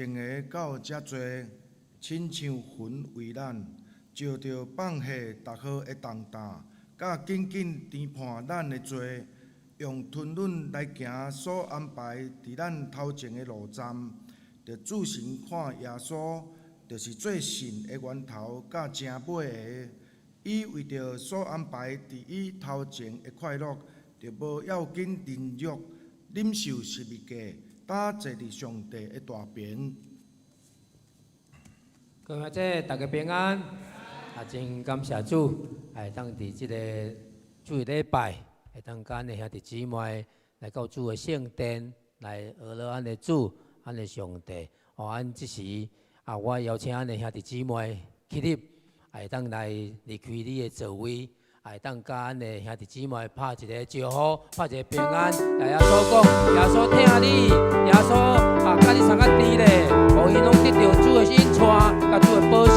定的到遮濟，親像雲為咱，藉著放下逐號的重擔，佮緊緊擔判咱的罪，用吞忍來行所安排佇咱頭前的路站，著注神看耶穌，就是做信的源頭佮成尾的。伊為著所安排佇伊頭前的快樂，就無要緊忍辱，忍受十字架，擔坐佇上帝的大爿。各位姐，大家平安。啊，真感謝主，會當佇這個主日禮拜，會當佮咱的兄弟姊妹來到主的聖殿，來學了咱的主，咱的上帝。哦，咱這時啊，我邀請咱的兄弟姊妹起立，會當來離開你的座位，會當佮咱的兄弟姊妹拍一個招呼，拍一個平安。來耶穌講，耶穌疼你，耶穌啊，佮你相較甜咧，予𪜶攏得著主的恩賜，佮主的保守。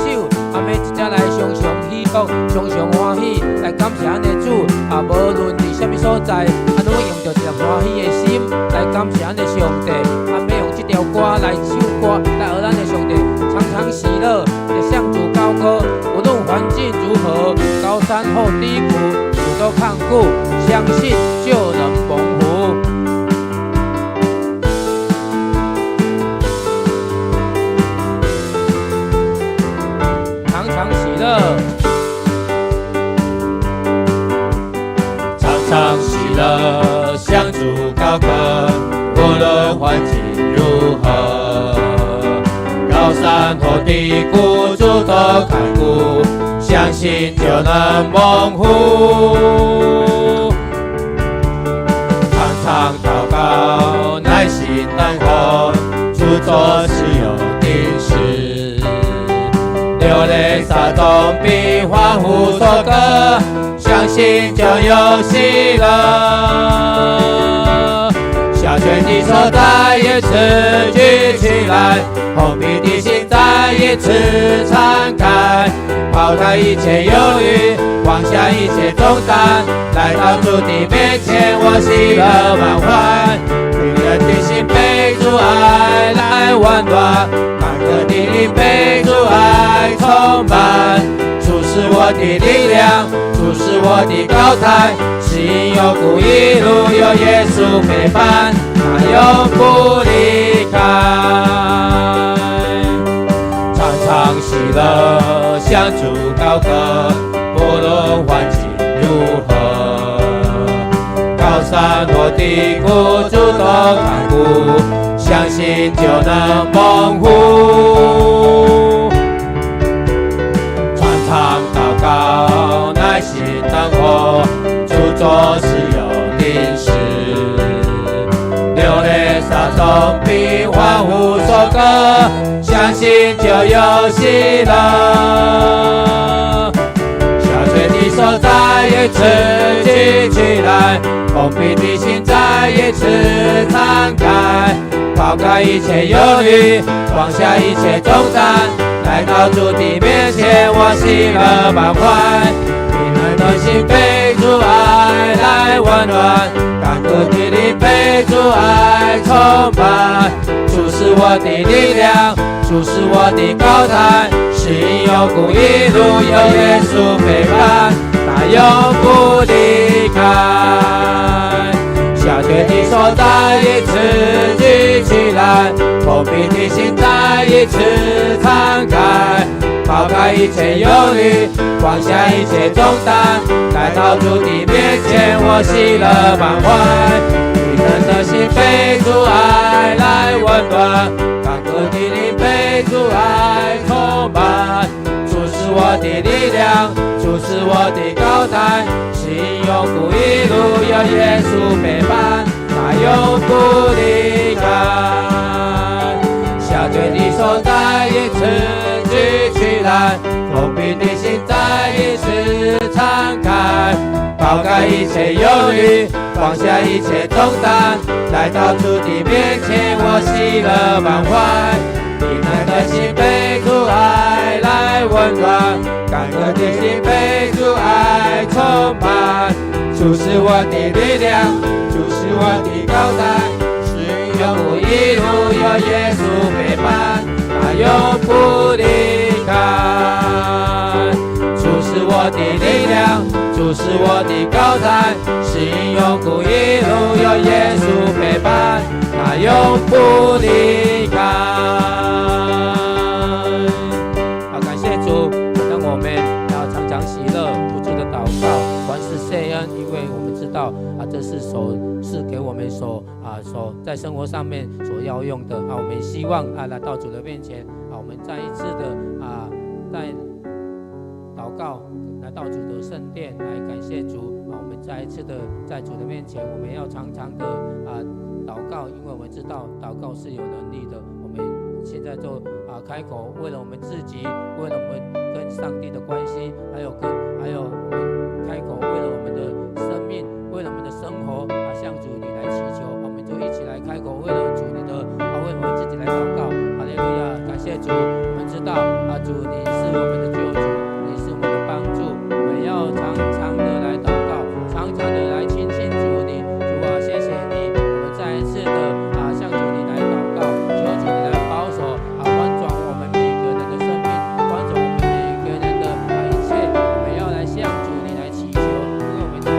啊，欲一齊來常常喜樂，常常歡喜，來感謝咱的主。啊，無論佇啥物所在，啊，攏用著一個歡喜的心來感謝咱的上帝。啊，欲用這條歌來唱歌，來學咱的上帝，常常喜樂，向主高歌。無論環境如何，高山或低谷，主都看顧，相信就能蒙福。常常喜樂，常常喜樂，向主高歌，無論環境如何，高山或低谷，主都看顧，相信就能蒙福。常常禱告，耐心等候，主做事有定時。流淚撒種必歡呼收割，相信就有喜樂。小圈的手再一次舉起來，封閉的心再一次敞開，拋開一切憂慮，放下一切重擔，來到主的面前，我喜樂滿懷。平靜的心被主愛來溫暖，乾渴的靈被主愛充滿。主是我的力量，主是我的高台，心有苦一路有耶穌陪伴，他永不離開。常常喜樂，向主高歌，不論環境如何，高山或低谷，主都看顧，相信就能蒙福。常常禱告，耐心等候，主做事有定時。流淚撒種必歡呼收割，相信就有喜樂。下垂的手再一次舉起來，封閉的心再一次敞開，拋開一切憂慮，放下一切重擔，來到主的面前，我喜樂滿懷。平安的心被主愛來溫暖，乾渴的靈被主愛充滿。主是我的力量，主是我的高台，心有苦一路有耶穌陪伴，他永不離開。下垂的手再一次舉起來，封閉的心再一次敞開，拋開一切憂慮，放下一切重擔，來到主的面前，我喜樂滿懷。平靜的心被主愛來溫暖，乾渴的靈被主愛充滿。主是我的力量，主是我的高台，心有苦一路有耶穌陪伴，他永不離開。下垂的手再一次舉起來，封閉的心再一次敞開，拋開一切憂慮，放下一切重擔，來到主的面前，我喜樂滿懷。平靜的心被主愛來溫暖，乾渴的心被主愛充滿。主是我的力量，主是我的高台，心有苦一路有耶穌陪伴。穌是我的高台，心永苦一路有耶穌陪伴，他永不離開。啊，感謝主，讓我們要常常喜樂，不住的禱告，凡事謝恩，因為我們知道啊，這是所賜給我們所在生活上面所要用的啊。我們希望啊來到主的面前啊，我們再一次的啊在禱告，來到主的聖殿來感謝主啊。我們再一次的在主的面前，我們要常常的啊禱告，因為我們知道禱告是有能力的。我們現在就啊開口，為了我們自己，為了我們跟上帝的關係，還有我們開口為了我們的生命，為了我們的生活啊，向主你來祈求。我們就一起來開口，為了主你的啊，為我們自己來禱告。哈利路亞，感謝主。我們知道啊，主你是我們的救主，你是我們的幫助。我們要常常的來禱告，常常的來親近主你。主啊，謝謝你。我們再一次的啊，向主你來禱告，求主你來保守啊，翻轉我們每個人的生命，翻轉我們每個人的啊一切。我們要來向主你來祈求，因為我們知道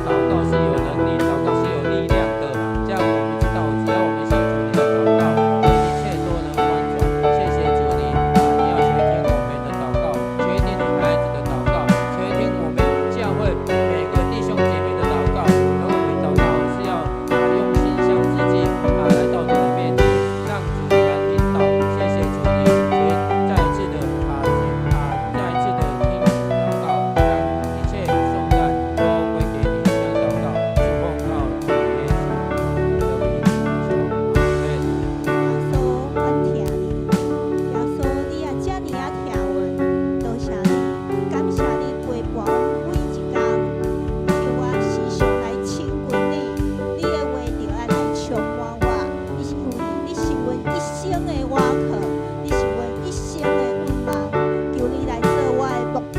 禱告是有能力，禱告是有力量的。這樣我們知道，只要我們向主你來禱告，一切都能翻轉。謝謝主你啊，你要垂聽我們的禱告，垂聽你孩子的禱告，垂聽我們教會每個弟兄姐妹的禱告。而我們禱告是要啊用心向自己啊來到主的面前，讓主你來聽到。謝謝主你，垂再一次的啊啊再一次的聽禱告，將一切頌讚都歸給你。這樣禱告是奉靠主耶穌的名求，阿門。耶穌，阮疼你。耶穌，你也遮爾仔疼阮，多謝你，感謝你陪伴阮每一工，叫我時常來親近你。你的話著愛來充滿我，你是因為你是阮一生的倚靠，你是阮一生的盼望。求你來做我的牧者，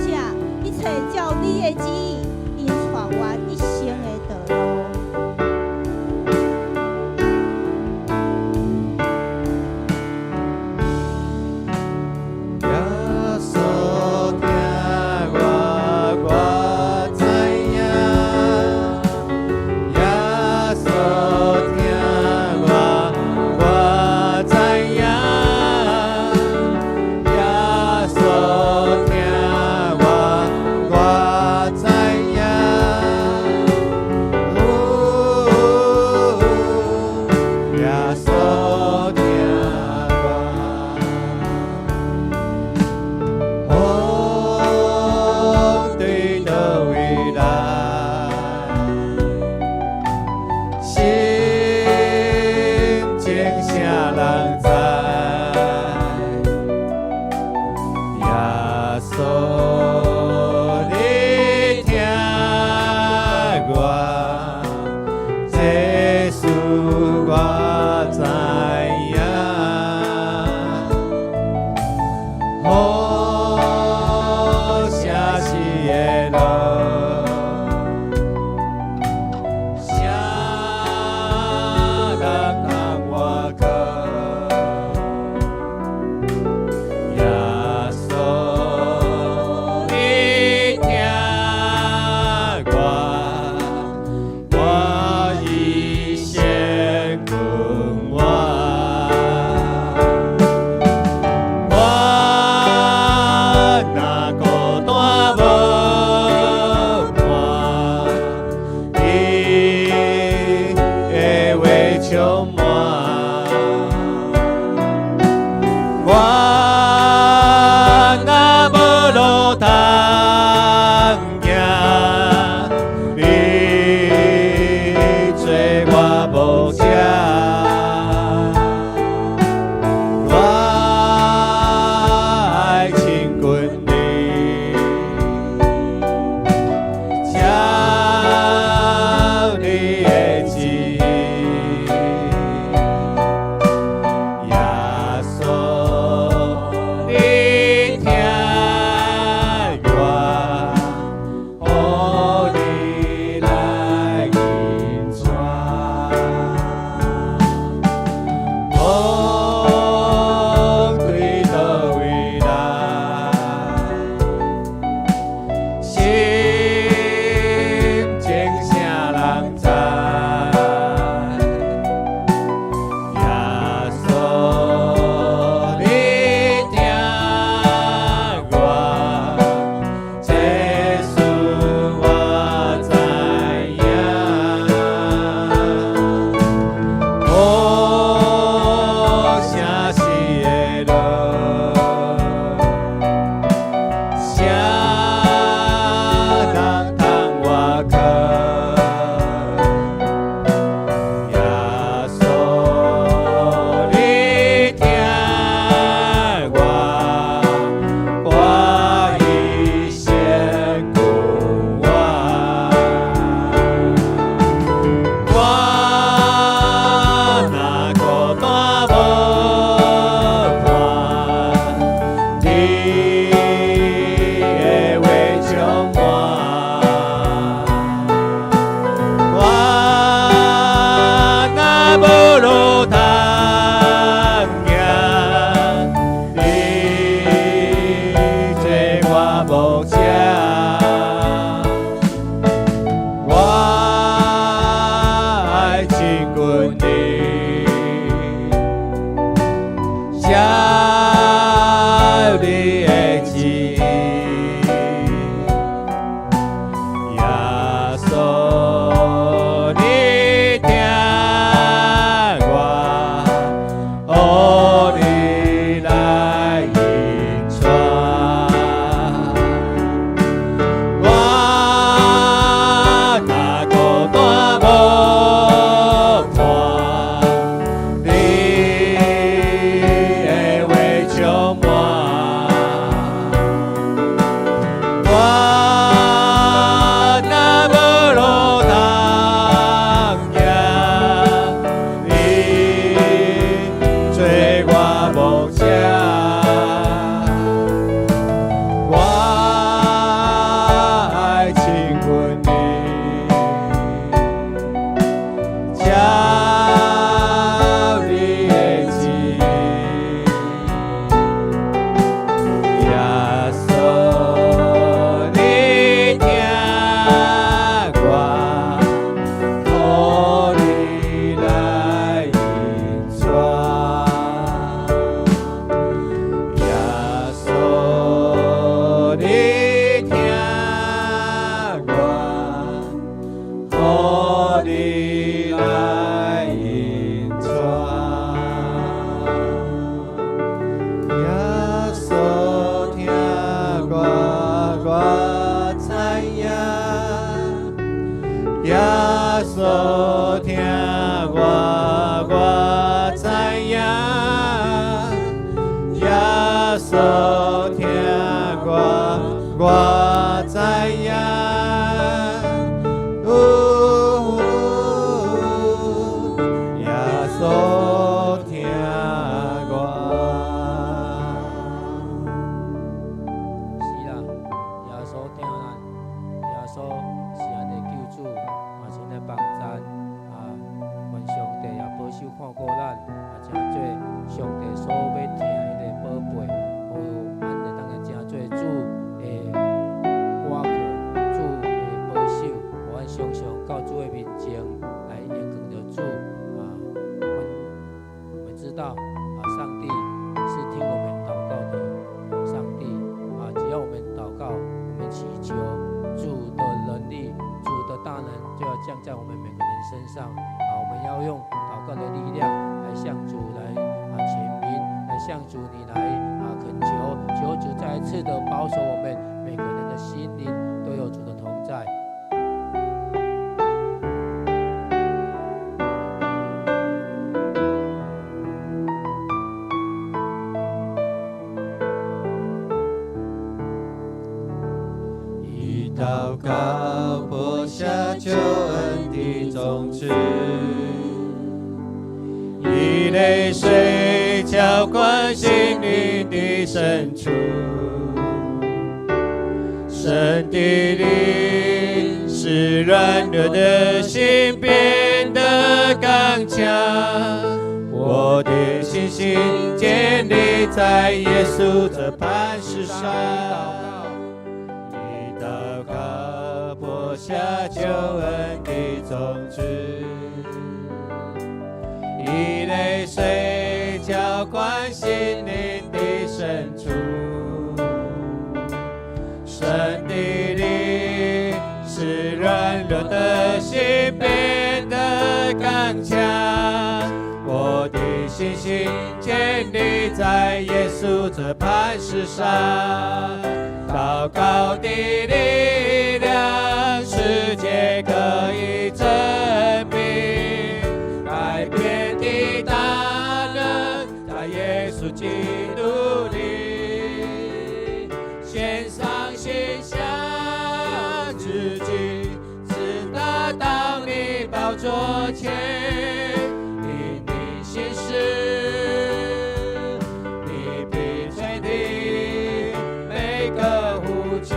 一切照你的旨意，引帶我一生的道路。耶穌疼我，我知影。耶穌疼我，我知影。耶穌疼我，我知影。哦，耶穌疼我。風對佗位來，心情啥人知？耶穌，你疼我，這事我知影。雨聲是會落，啥人通倚靠？耶穌，你疼我，我已先近我。我若孤單無伴，你的話充滿。我若無路通行，你做我牧者。我愛親近你，照你的旨意。耶穌，穌疼我，我知影。有耶穌疼我。是啦，耶穌疼咱，耶穌是咱的救主，嘛是咱的幫贊啊！願上帝也保守看顧咱，啊，成做上帝所欲疼彼个寶貝，予咱會當來成做主的倚靠，主的保守，予咱常常到主的面前來仰望著主啊！我們知道啊，上帝是聽我們禱告的上帝啊！只要我們禱告，我們祈求，主的能力、主的大能就要降在我們每個人身上啊！我們要用禱告的力量來向主來啊顯明，來向主你來啊懇求，求主再一次的保守我們每個人的心靈都有主的同在。以禱告播下救恩的種子，以淚水澆灌心靈的深處，神的靈使軟弱的心變得剛強，我的信心建立在耶穌這磐石上。以禱告播下救恩的種子，以淚水澆灌心靈的深處，神的靈使軟弱的心變得剛強，我的信心建立在耶穌這磐石上。禱告的力量，世界可以證明，改變的大能，在耶穌基督裡，獻上馨香之祭，直達到你寶座前，因你信實，你必垂聽每個呼求。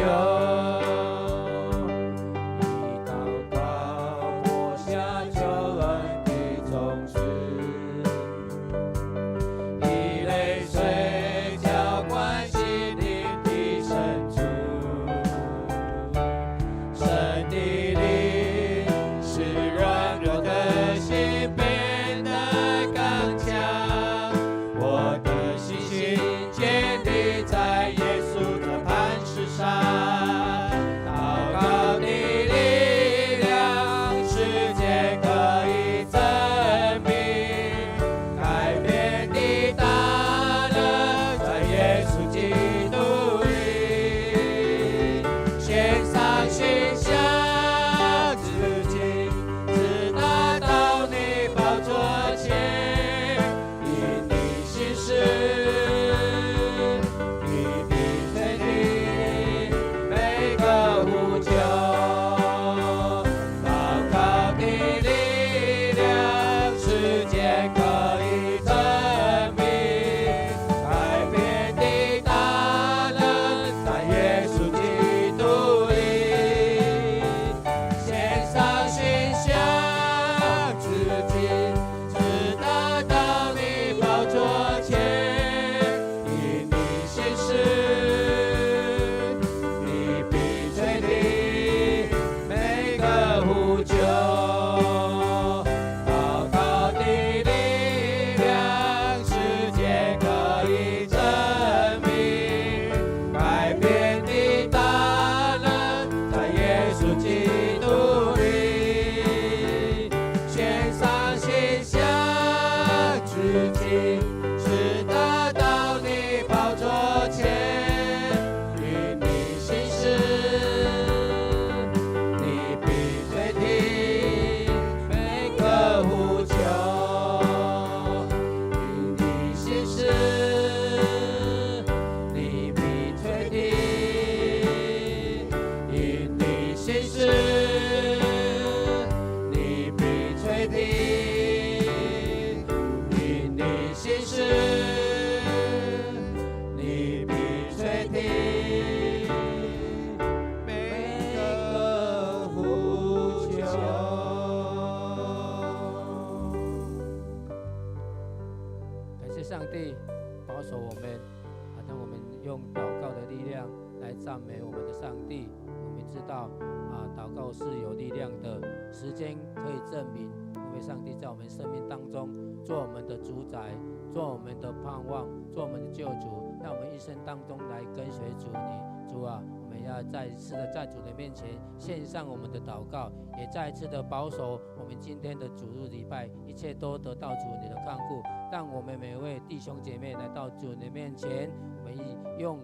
讓我們用禱告的力量來讚美我們的上帝。我們知道啊，禱告是有力量的，時間可以證明，因為上帝在我們生命當中做我們的主宰，做我們的盼望，做我們的救主，讓我們一生當中來跟隨主你。主啊，我們要再一次的在主的面前獻上我們的禱告，也再一次的保守我們今天的主日禮拜，一切都得到主你的看顧。讓我們每位弟兄姐妹來到主的面前，我們用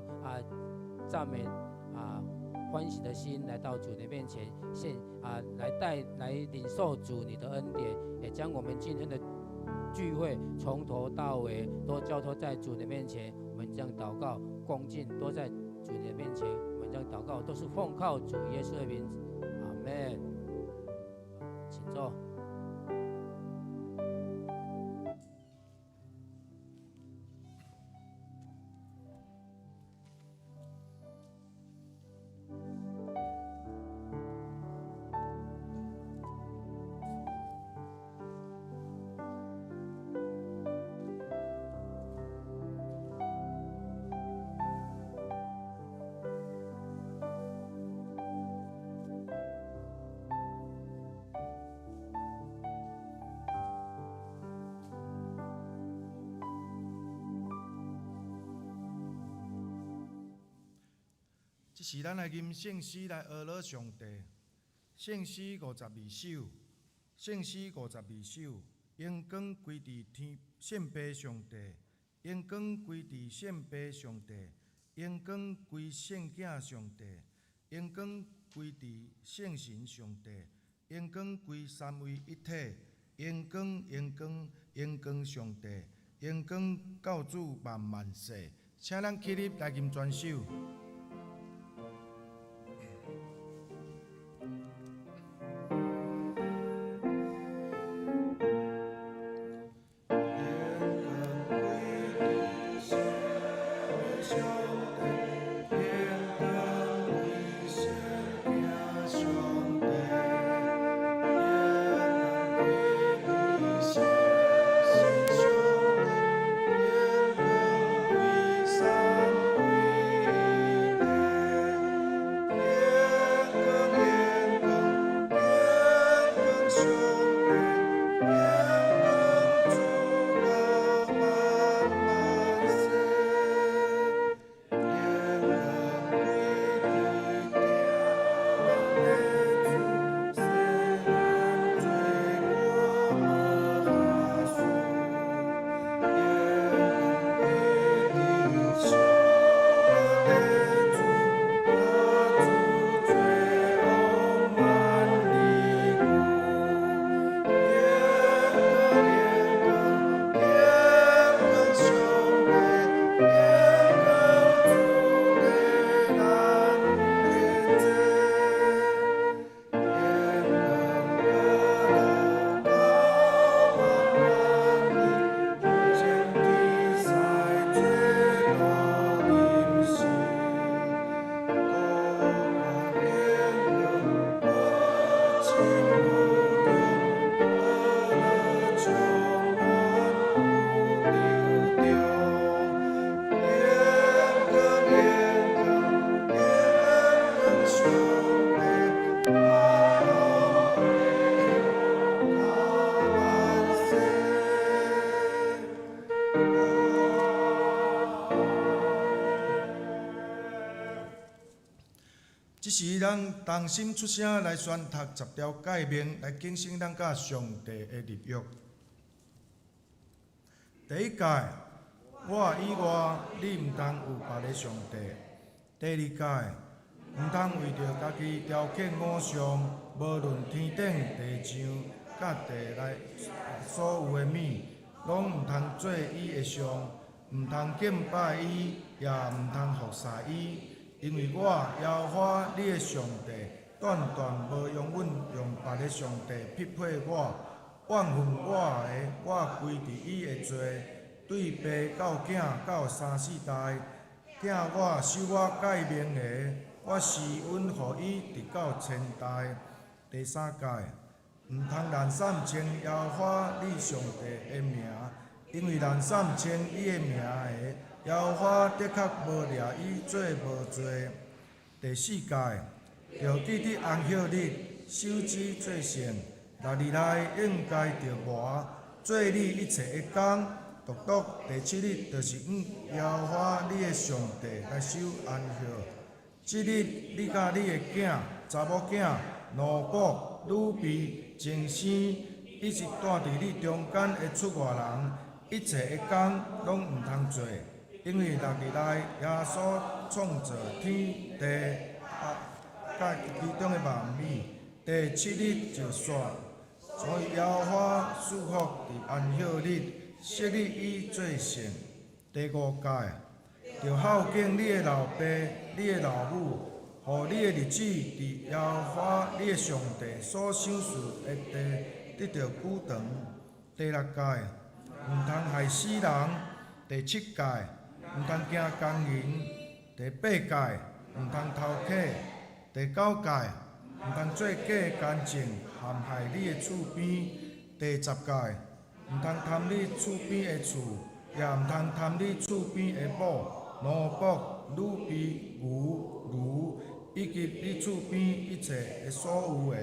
讚美歡喜的心來到主的面前，獻來帶來領受主你的恩典，也將我們今天的聚會從頭到尾都交託在主的面前。我們將禱告恭敬都在主的面前，我們將禱告都是奉靠主耶穌的名字，阿們。請坐。這時咱來吟聖詩來呵咾上帝，聖詩52首，聖詩52首，榮光歸佇天聖父上帝，榮光歸佇聖父上帝，榮光歸聖囝上帝，榮光歸佇聖神上帝，榮光歸三位一體，榮光榮光榮光上帝，榮光救主萬萬世。請咱起立來吟全首。這時，咱同心出聲來宣讀十條誡命，來更新咱佮上帝的立約。第一誡，我以外，你毋通有別个上帝。第二誡，毋通為著家己雕刻偶像，無論天頂、地上、佮地內所有的物，攏毋通做伊的像，毋通敬拜伊，也毋通服侍伊。因為我耶和華你的上帝，斷斷無容忍用別个上帝匹配我，怨恨我的，我歸佇伊的罪，對爸到囝到三四代；疼我守我誡命的，我施恩予伊直到千代。第三誡，毋通濫訕稱耶和華你上帝的名，因為濫訕稱伊的名的，耶和华的确無掠伊做無罪。第四誡，著記得安息日，守之做聖。六日內應該著磨，做你一切的工。獨獨第七日，就是向耶和華你的上帝來守安息。這日你佮你的囝、查某囝、奴僕、女婢、童生，以及住佇你中間的出外人，一切的工攏毋通做，因為六日內耶穌創造天地啊，佮其中的萬物，第七日就煞。所以耶和華賜福佇安息日，設立伊做聖。第五誡，著孝敬你的老爸、你的老母，予你的日子佇耶和華你的上帝所賞賜的地得著久長。第六誡，毋通害死人。第七誡，毋通行姦淫。第八誡，毋通偷竊。第九誡，毋通做假見證陷害你的厝邊。第十誡，毋通貪你厝邊的厝，也毋通貪你厝邊的某、奴僕、女婢、牛、驢，以及你厝邊一切的所有的。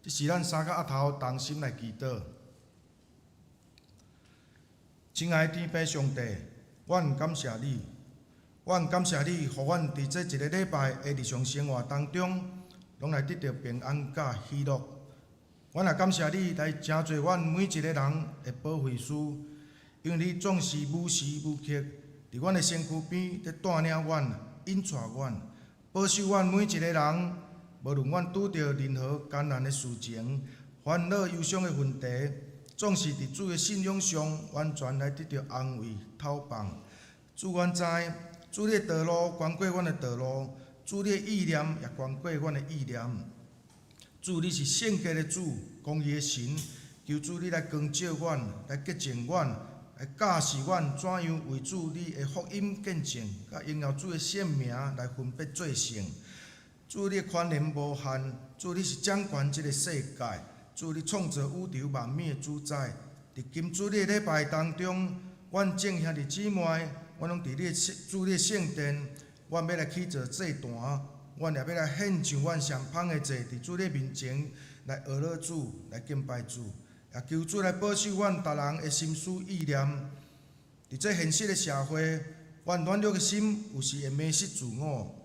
這是咱三個阿頭同心來祈禱。親愛的天父上帝，阮感謝你，阮感謝你，予阮佇這一个禮拜的日常生活當中，攏來得著平安佮喜樂。阮也感謝你來成做阮每一个人的保惠師，因為你總是無時無刻佇阮的身軀邊咧帶領阮、引帶阮、保守阮每一个人。無論阮拄著任何艱難的事情、煩惱、憂傷的問題，總是佇主的信仰上完全來得著安慰、透放。主，阮知，主你的道路懸過阮的道路，主你的意念也懸過阮的意念。主，你是聖潔的主，公義的神，求主你來光照阮，來潔淨阮，來教示阮怎樣為主你的福音見證，佮榮耀主的聖名來分別做聖。主你的寬仁無限，主你是掌權這个世界，主你創造宇宙萬物的主宰。佇今主日的禮拜當中，阮眾兄弟姊妹，阮攏佇你的主你的聖殿，阮欲來起做祭壇，阮也欲來獻上阮上芳的祭，佇主你面前來阿羅主，來敬拜主，也求主來保守阮逐人的心思意念。佇這現實的社會，阮軟弱的心有時會迷失自我。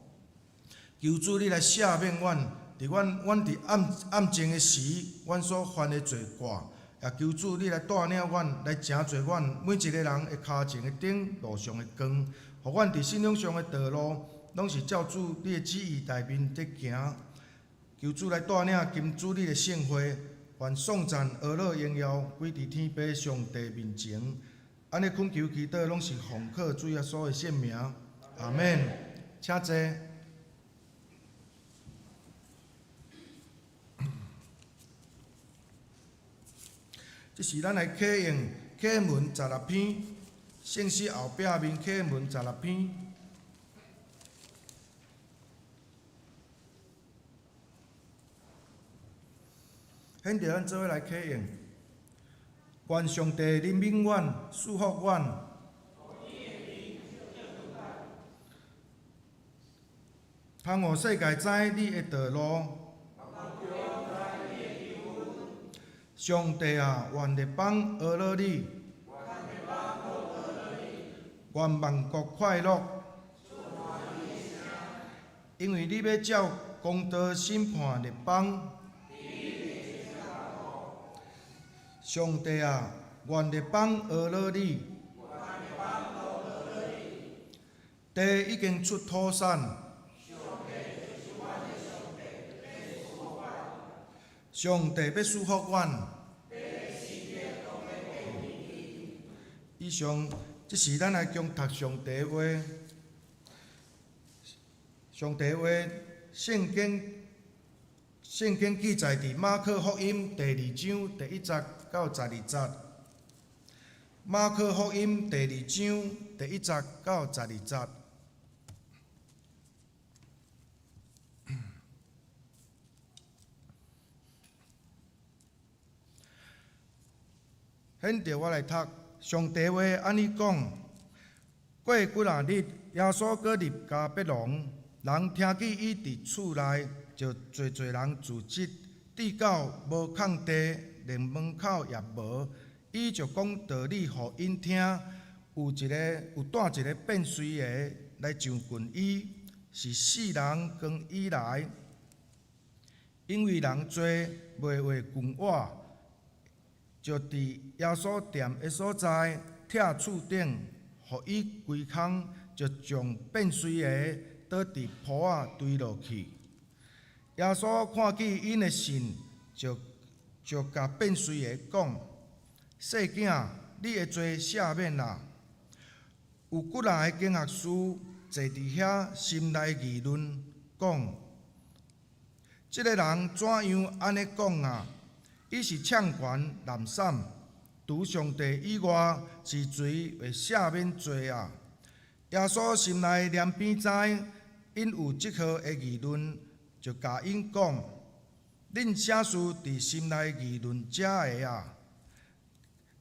求主你來赦免阮，佇阮阮佇暗暗靜的時，阮所犯的罪過，也求主你來帶領阮，來成做阮每一个人的跤前的燈，路上的光，予阮佇信仰上的道路，攏是照主你的旨意內面佇行。求主來帶領今主日的聖會，願頌讚、阿樂、榮耀歸佇天父上帝面前。按呢懇求祈禱，攏是奉靠主耶穌的聖名。阿們。請坐。這是咱來啟用啟文十六篇，聖詩後壁面啟文十六篇。現在咱做伙來啟用，願上帝憐憫阮，賜福阮。通予世界知你的道路。上帝啊，願列邦阿羅你，願萬國快樂，因為你欲照公道審判列邦。上帝啊，願列邦阿羅你，地已經出土產。上帝欲賜福阮。以上，這是咱來恭讀上帝話。上帝話，聖經聖經記載佇馬可福音第二章第一節到十二節。馬可福音第二章第一節到十二節。現在我來讀上帝話按呢講：過幾若日，耶穌閣入迦百農，人聽見伊佇厝內，就濟濟人聚集，至到無空地，連門口也無。伊就講道理予𪜶聽。有一个有帶一个變隨的來就近伊，是四人扛伊來，因為人濟，袂話近倚，就佇耶穌踮的所在，拆厝頂，予伊歸空，就將變隨的倒佇鋪仔堆落去。耶穌看見𪜶的信，就就共變隨的講：細囝，你的罪赦免啦。有幾若个經學師坐佇遐，心內議論，講：這个人怎樣按呢講啊？伊是暢權濫衊，除上帝以外，是誰會赦免罪啊？耶穌心內念邊知，𪜶有這號的議論，就共𪜶講：恁啥事佇心內議論這个啊？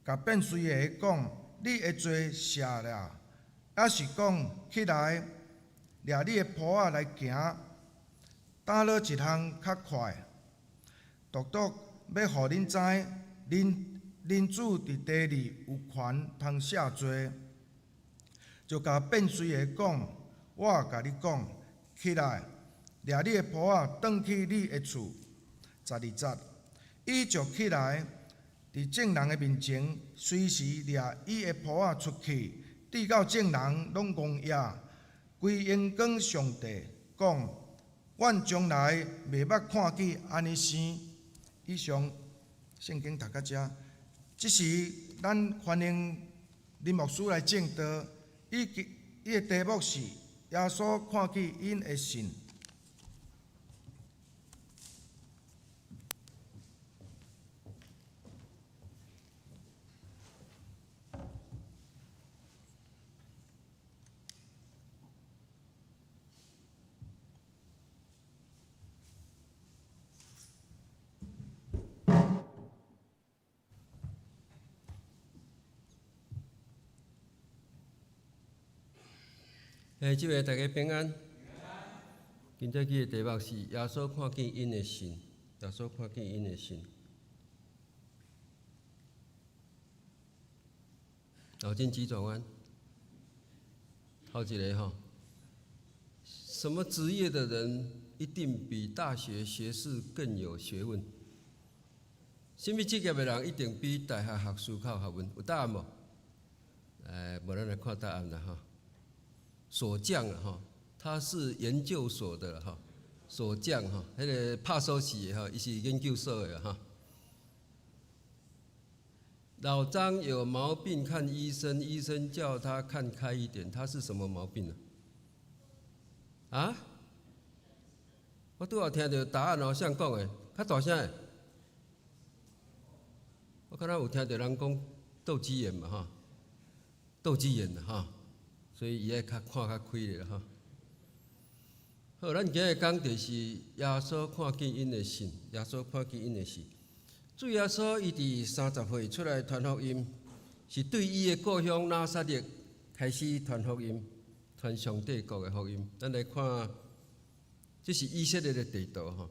共變隨的講：你的罪赦了，抑是講起來，掠你的鋪仔來行，佗佗一項較快？獨獨欲予恁知，人人子佇地裡有權通赦罪，就共變隨的講：我共你講，起來，掠你的鋪仔，轉去你的厝。12節，伊就起來，佇眾人的面前，隨時掠伊的鋪仔出去，直到眾人攏戇訝，規榮光上帝，講：阮從來袂捌看見按呢生。以上聖經讀到遮，這時咱歡迎林牧師來證道。伊伊的題目是耶穌看見𪜶的信。欸，這位大家平安。今早起的題目是耶穌看見𪜶的信，耶穌看見𪜶的信。腦筋急轉彎，頭一个吼，什麼職業的人一定比大學學士更有學問？什麼職業的人一定比大學學士較有學問？有答案無？哎，無咱來看答案啦吼。鎖匠啊，吼，他是研究所的哈，鎖匠哈，彼个拍鎖匙的哈，伊是研究所的哈。老張有毛病看醫生，醫生叫他看開一點，他是什麼毛病呢？啊？我拄仔聽著答案哦，誰講的？較大聲的。我敢若有聽著人講鬥雞眼嘛哈，鬥雞眼哈。所以伊愛較看較開咧吼。好，咱今日講就是耶穌看見𪜶的信，耶穌看見𪜶的信。主耶穌伊佇30歲出來傳福音，是對伊的故鄉拿撒勒開始傳福音，傳上帝國的福音。咱來看，這是以色列的地圖吼。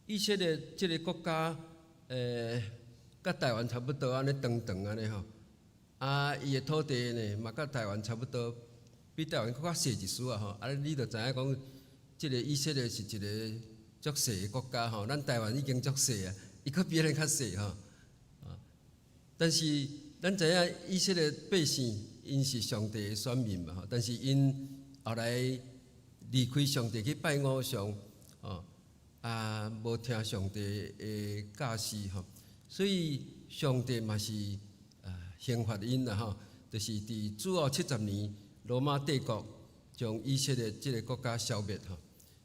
以色列這个國家，佮台灣差不多按呢長長按呢吼。啊，伊的土地呢，嘛佮台灣差不多，比台灣閣較細一絲仔吼。啊，你就知影講，這个以色列是一个足細的國家吼。咱台灣已經足細啊，伊閣比咱較細吼。啊，但是咱知影以色列百姓，𪜶是上帝的選民嘛吼。但是𪜶後來離開上帝去拜偶像，吼，啊，無聽上帝的教示吼，所以上帝嘛是懲罰𪜶啦吼，就是佇主後70年，羅馬帝國將以色列這个國家消滅吼，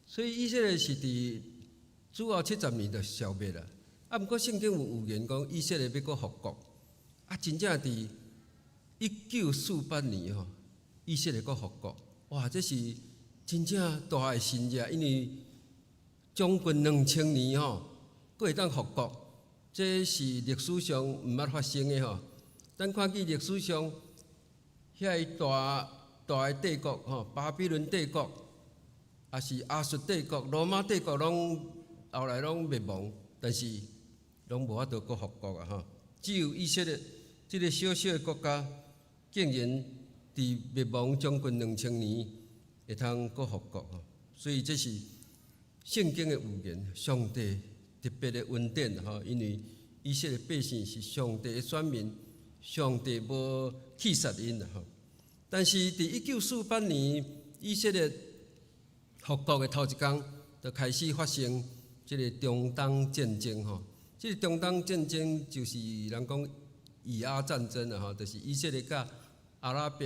所以以色列是佇主後七十年就消滅啦。啊，毋過聖經有預言講以色列欲閣復國，啊，真正佇1948年吼，以色列閣復國，哇，這是真正大的神跡，因為將近2000年吼，閣會當復國，這是歷史上毋捌發生的吼。咱看見歷史上遐个大大的帝國吼，巴比倫帝國，抑是亞述帝國、羅馬帝國，攏後來攏滅亡，但是攏無法度閣復國啊！吼，只有以色列這个小小的國家，竟然佇滅亡將近2000年，會通閣復國吼。所以這是聖經的預言，上帝特別的恩典吼，因為以色列百姓是上帝的選民，上帝無棄殺𪜶啦吼。但是佇1948年以色列復國的頭一工，就開始發生這个中東戰爭吼。這个中東戰爭就是人講以阿戰爭啦吼，就是以色列佮阿拉伯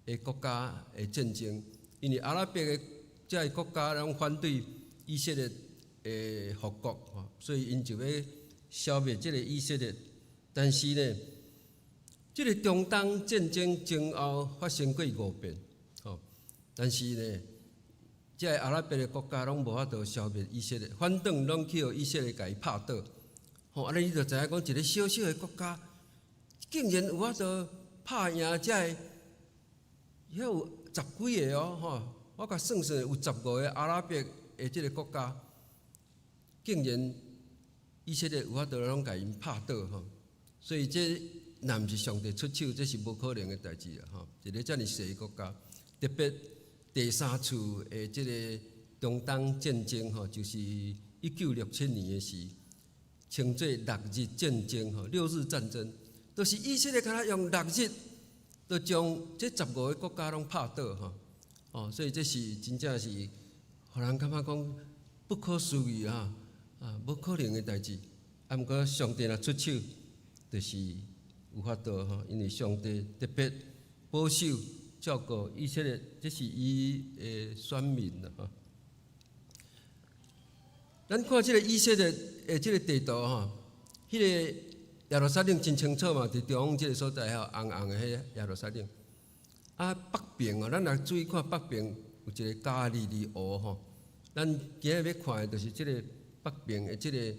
的國家的戰爭。因為阿拉伯的這个國家攏反對以色列的復國吼，所以𪜶就欲消滅這个以色列。但是呢，這个中東戰爭前後發生過五遍，吼，但是呢，這个阿拉伯的國家攏無法度消滅以色列，反轉攏去予以色列共伊拍倒。吼，按呢你就知影講，一个小小的國家，竟然有法度拍贏這个，遐有十幾个哦，吼，我共算算有15個阿拉伯的這个國家，竟然以色列有法度攏共𪜶拍倒吼，所以這若毋是上帝出手，這是無可能的代誌啊！吼，一个遮爾細的國家，特別第三次的這个中東戰爭吼，就是1967年的時，稱做六日戰爭吼，六日戰爭，就是以色列敢若用六日，就將這15個國家攏拍倒吼，哦，所以這是真正是，予人感覺講不可思議啊！啊，無可能的代誌。啊，毋過上帝若出手，就是有法度吼，因為上帝特別保守照顧以色列，這是伊的選民啦吼。咱看這个以色列的這个地圖吼，彼个耶路撒冷真清楚嘛，佇中央這个所在吼，紅紅的彼个耶路撒冷。啊，北邊哦，咱若注意看北邊有一个加利利湖吼。咱今日欲看的就是這个北邊的這个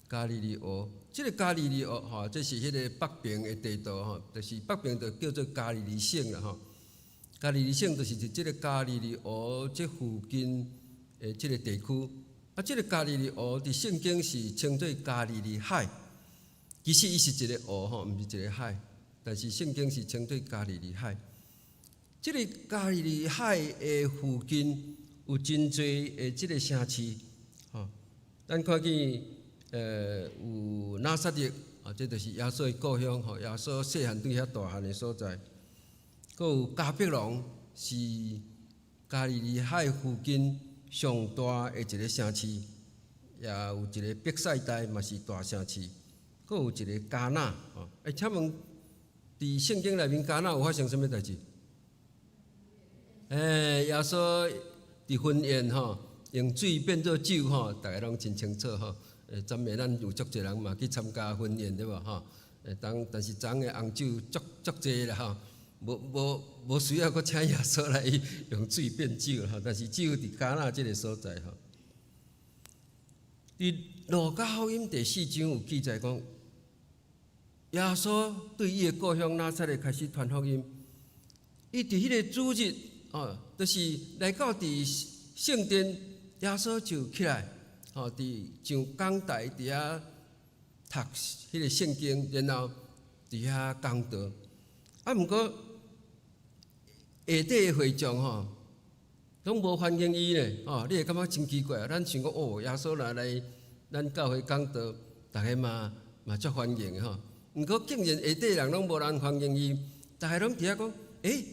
加利利湖。這个加利利湖吼，這是彼个北邊的地圖吼，就是北邊就叫做加利利省啦吼。加利利省就是佇這个加利利湖這附近的這个地區。啊，這个加利利湖佇聖經是稱做加利利海，其實伊是一个湖吼，毋是一个海，但是聖經是稱做加利利海。這个加利利海的附近有真濟的這个城市，吼，咱看見有拿撒勒，啊，這就是耶穌的故鄉，吼，耶穌細漢對遐大漢的所在。閣有迦百農是加利利海附近上大的一个城市，也有一个伯賽大嘛是大城市，閣有一个迦拿，吼。欸，請問佇聖經內面迦拿有發生啥物代誌？欸，耶穌佇婚宴吼，用水變做酒吼，逐个攏真清楚吼。欸，昨暝咱有足濟人嘛去參加婚宴對無吼？欸，當但是昨昏的紅酒足足濟啦吼，無需要閣請耶穌來用水變酒吼，但是只有佇迦拿這个所在吼。佇路加福音第四章有記載講，耶穌對伊的故鄉拿撒勒開始傳福音，伊佇彼个主日哦，就是來到佇聖殿，耶穌就起來，吼，佇上講台佇遐讀彼个聖經，然後佇遐講道。啊，毋過下底的會眾吼，攏無歡迎伊呢，吼，你會感覺真奇怪。咱想講哦，耶穌若來咱教會講道，逐个嘛足歡迎的吼。毋過竟然下底人攏無人歡迎伊，逐个攏佇遐講，欸，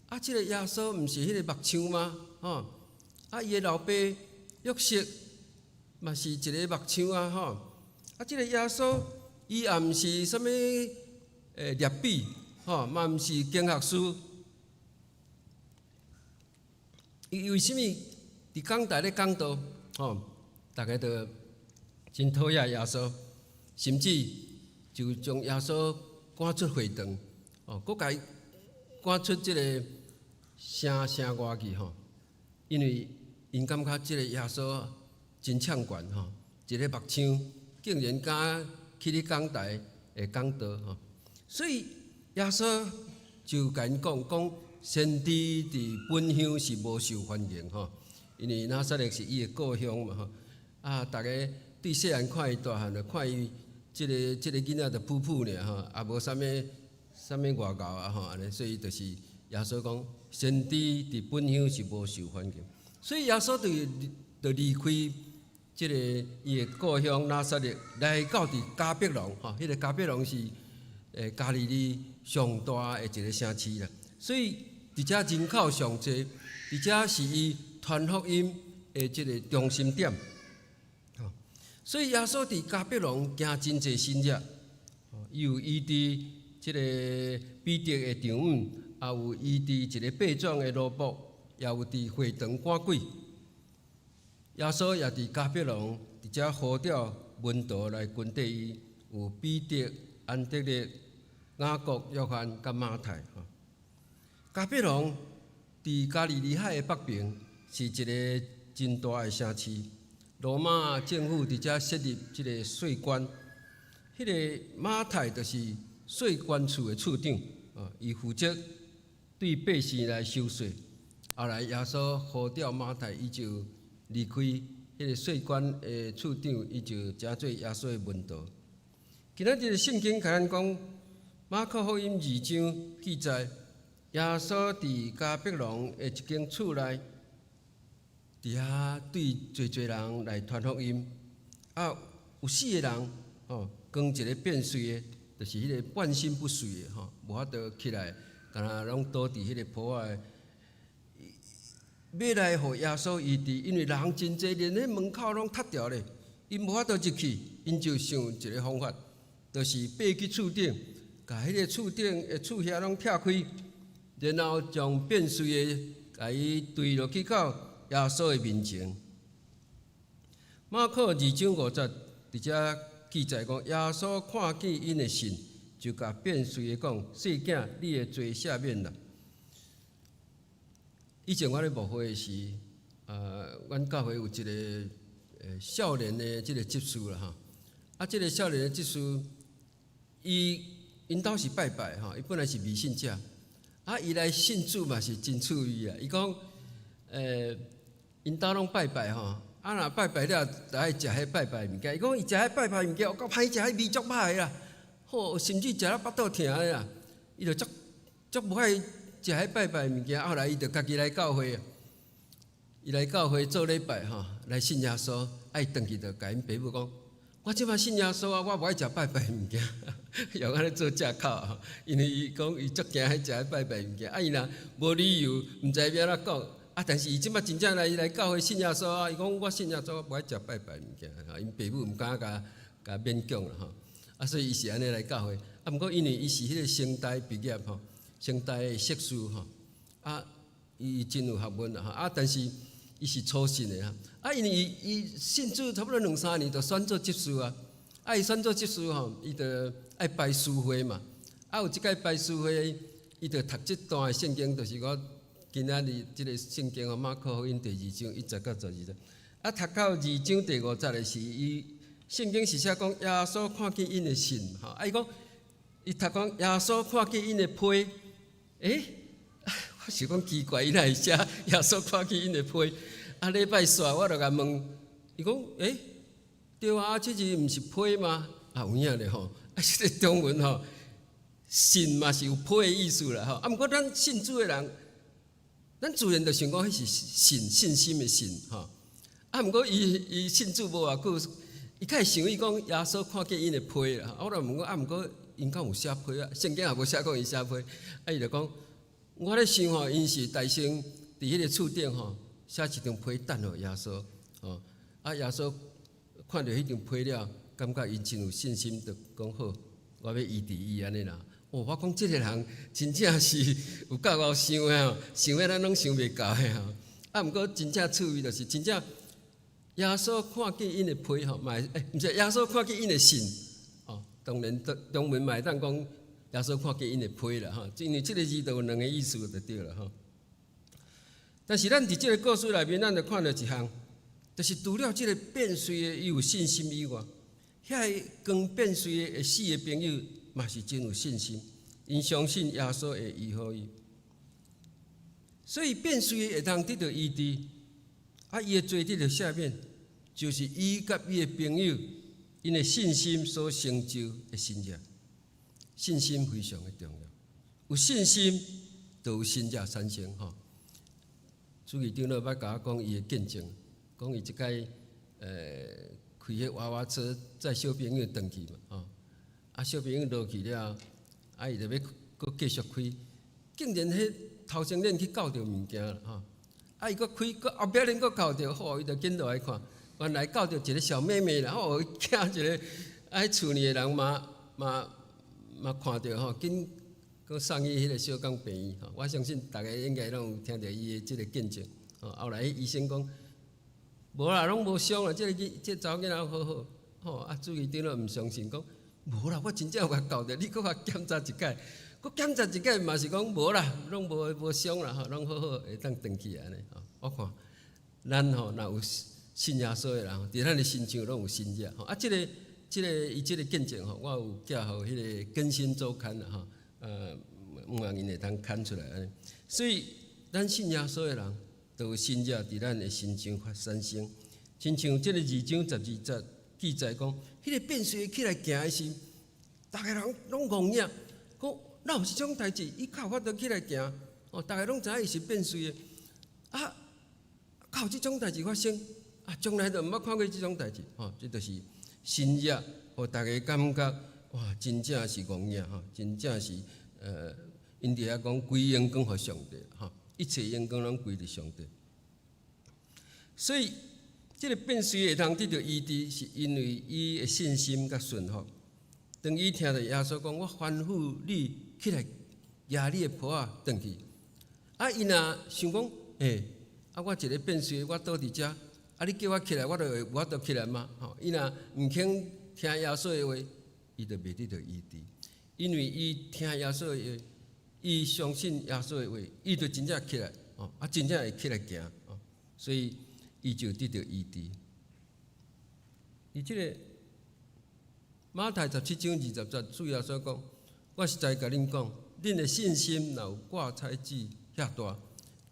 啊，這个耶穌毋是彼个木匠嗎？吼，啊，伊的老爸約瑟嘛是一个木匠啊，吼。啊，這个耶穌伊也毋是啥物拉比，吼，嘛毋是經學師。伊為啥物佇講台咧講道，吼，逐个都真討厭耶穌，甚至就將耶穌趕出會堂，哦，閣共伊趕出這个城城外去吼，因為𪜶感覺這个耶穌真悵懸吼，一个木匠竟然敢去咧講台會講道吼。所以耶穌就共𪜶講講，先知佇本鄉是無受歡迎吼，因為拿撒勒是伊的故鄉嘛吼。啊，逐家對細漢看伊大漢，就看伊這個囡仔就殕殕爾吼，也無啥物啥物外𠢕啊吼，按呢，所以就是耶穌講，先知佇本鄉是無受歡迎。所以耶穌就離開這個伊的故鄉拿撒勒，來到佇迦百農吼，彼個迦百農是加利利上大的一個城市啦。所以佇遮人口上濟，佇遮是伊傳福音的這個中心點。所以耶穌佇迦百農行真濟神跡，伊有醫治這個彼得的丈母，也有醫治一個耙掌的奴僕，也有佇會堂趕鬼。耶穌也佇迦百農佇遮呼召門徒來跟綴伊，有彼得、安德烈、雅各、約翰佮馬太。迦百農佇加利利海的北邊，是一個真大的城市。羅馬政府佇遮設立這個稅關，彼個馬太就是稅關處的處長，啊，伊負責對百姓來收稅。後來耶穌呼召馬太，伊就離開彼個稅關的處長，伊就成做耶穌的門徒。今仔日聖經共咱講，馬可福音二章記載，耶穌佇迦百農的一間厝內，佇遐對濟濟人來傳福音。啊，有四個人吼，扛一個變遂的，就是彼個半身不遂的吼，無法度起來，敢若攏倒佇彼個坡仔。欲來予耶穌醫治，因為人真濟，連彼門口攏塞牢咧，𪜶無法度入去，𪜶就想一個方法，就是爬去厝頂，共彼個厝頂的厝瓦攏拆開，然後將變遂的共伊墜落去到耶穌的面前。馬可二章五節佇遮記載講，耶穌看見𪜶的信，就共變遂的講：細囝，你的罪赦免啦。以前我咧牧會時，阮教會有一個少年的這個執事啦吼。啊，這個少年的執事，伊𪜶兜是拜拜吼，伊本來是迷信者。啊，伊來信主嘛是真趣味啊！伊講，𪜶兜攏拜拜吼，啊若拜拜了，就愛食彼拜拜物件。伊講伊食彼拜拜物件，有夠歹食，彼味足歹的啦。吼，甚至食了腹肚疼的啦。伊就足足無愛食彼拜拜物件。後來伊就家己來教會，伊來教會做禮拜吼，來信耶穌。啊，伊轉去就共𪜶爸母講：我這擺信耶穌啊，我無愛食拜拜物件，用按呢做藉口。因為伊講伊足驚彼食彼拜拜物件，啊，伊若無理由，毋知欲按怎講。啊，但是伊這擺真正來來教會信耶穌啊，伊講我信耶穌，我無愛食拜拜物件。𪜶爸母毋敢共共勉強啦吼。啊，所以伊是按呢來教會。啊，毋過因為伊是彼個成大畢業吼，成大的碩士吼，啊，伊真有學問啦吼。啊，但是伊是初信的啊。啊，因為伊伊信主差不多兩三年就選做執事啊。啊，伊選做執事吼，伊就愛排司會嘛。啊，有一擺排司會，伊就讀這段的聖經，就是我今仔日這個聖經哦，馬可福音第二章一節到十二節。啊，讀到二章第五節的時，伊聖經是寫講耶穌看見𪜶的信，吼。啊，伊講伊讀講耶穌看見𪜶的批，欸，我想講奇怪，伊哪會寫耶穌看見𪜶的批？啊，禮拜煞我就共問，伊講，欸，對啊，這字毋是批嗎？啊，有影咧吼，啊，這個中文吼，信嘛是有批的意思啦吼。啊，毋過咱信主的人，咱自然就想講彼是信信心的信吼。啊，毋過伊伊信主無偌久，伊較會想伊講耶穌看見𪜶的批啦。我就問講，啊，毋過𪜶敢有寫批啊？聖經也無寫講𪜶寫批。啊，伊就講，我咧想吼，𪜶是大聲佇彼個厝頂吼寫一張批擲予耶穌，吼。啊，耶穌看著彼張批了，感覺𪜶真有信心，就講好，我欲醫治伊按呢啦。哦，我講這個人真正是有夠𠢕想的吼，想的咱攏想袂到的吼。啊，毋過真正趣味就是真正耶穌看見𪜶的批吼，嘛欸，毋是耶穌看見𪜶的信，哦，當然中文嘛會當講耶穌看見𪜶的批啦吼，因為這個字就有兩個意思就對啦吼。但是咱佇這個故事內面，咱就看著一項，就是除了這個變遂的伊有信心以外，遐個扛變遂的四個朋友。嘛是真有信心，𪜶相信耶穌會醫好伊，所以變隨會當得著醫治，啊，伊的罪得著赦免，就是伊佮伊的朋友𪜶的信心所成就的神蹟。信心非常的重要，有信心就有神蹟產生吼。主義長老捌共我講伊的見證，講伊這擺開彼娃娃車載小朋友轉去嘛，吼，啊小朋友落去了，啊伊就欲閣繼續開，竟然彼頭前輪去鉤著物件啦，吼，啊伊閣開，閣後壁輪閣鉤著，吼，伊就緊落來看，原來鉤著一個小妹妹啦，吼，驚一个，啊彼厝裡的人嘛嘛嘛看著吼，緊閣送去彼個小港病院，吼，我相信逐家應該攏有聽著伊的這個見證，吼，後來彼醫生講，無啦，攏無傷啦，這個囡，這個查某囡仔好好，吼，啊，主任長老毋相信，講無啦，我真正有共鉤著，你閣共檢查一擺，閣檢查一擺嘛是講無啦，攏無無傷啦，吼，攏好好會當轉去按呢，吼，我看咱吼若有信耶穌的人，佇咱的身上攏有神蹟，吼，啊，這個這個伊這個見證吼，我有寄予彼個更新週刊啦，吼，希望𪜶會當刊出來按呢，所以咱信耶穌的人，都有神蹟佇咱的身上發產生，親像這個二章十二節記載講，彼個變隨起來行的時，逐家人攏戇影，講哪有這種代誌？伊較有法度起來行，哦，逐家攏知影伊是變隨的，啊，敢有這種代誌發生？啊，從來都毋捌看過這種代誌，吼，這就是神蹟，予逐家感覺哇，真正是戇影吼，真正是𪜶佇遐講歸榮光予上帝，吼。一切榮光攏歸佇上帝，所以這個變隨會通得著醫治，是因為伊的信心佮順服。當伊聽著耶穌講：“我吩咐你起來，舉你的鋪仔轉去。”啊，伊若想講：“欸，啊，我一個變隨，我倒佇遮，啊，你叫我起來，我就會無法度起來嗎？”吼，伊若毋肯聽耶穌的話，伊就袂得著醫治，因為伊聽耶穌的話。伊相信耶穌的話，伊就真正起來，哦，啊，真正會起來行，哦，所以伊就得著醫治。佇這個馬太十七章二十節，主耶穌講：我實在共恁講，恁的信心若有芥菜籽遐大，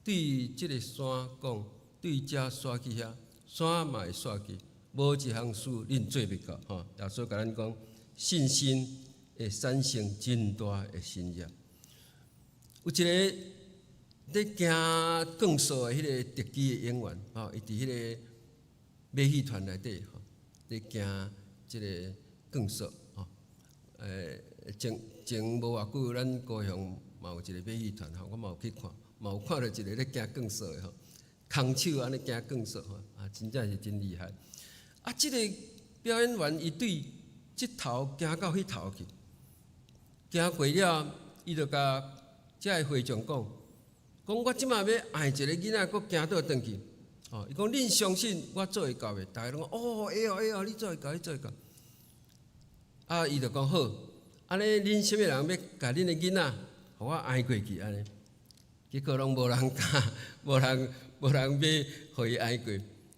對這個山講，對遮徙去遐，山嘛會徙去，無一項事恁做袂到。吼，耶穌共咱講，信心會產生真大的神蹟。有一個咧行鋼索的彼個特技的演員，吼，伊佇彼個馬戲團內底，吼，咧行這個鋼索，吼，前前無偌久，咱高雄嘛有一個馬戲團，吼，我嘛有去看，嘛有看著一個咧行鋼索的，吼，空手按呢行鋼索，吼，啊，真正是真厲害。啊，這個表演員伊對這頭行到彼頭去，行過了，伊就共遮个會眾講，講我這馬欲按一個囡仔，閣行倒轉去。哦，伊講恁相信我做會到袂？逐家攏講哦，會哦會哦，你做會到，你做會到。啊，伊就講好，按呢恁啥物人欲共恁的囡仔，予我按過去按呢？結果攏無人敢，無人無人欲予伊按過。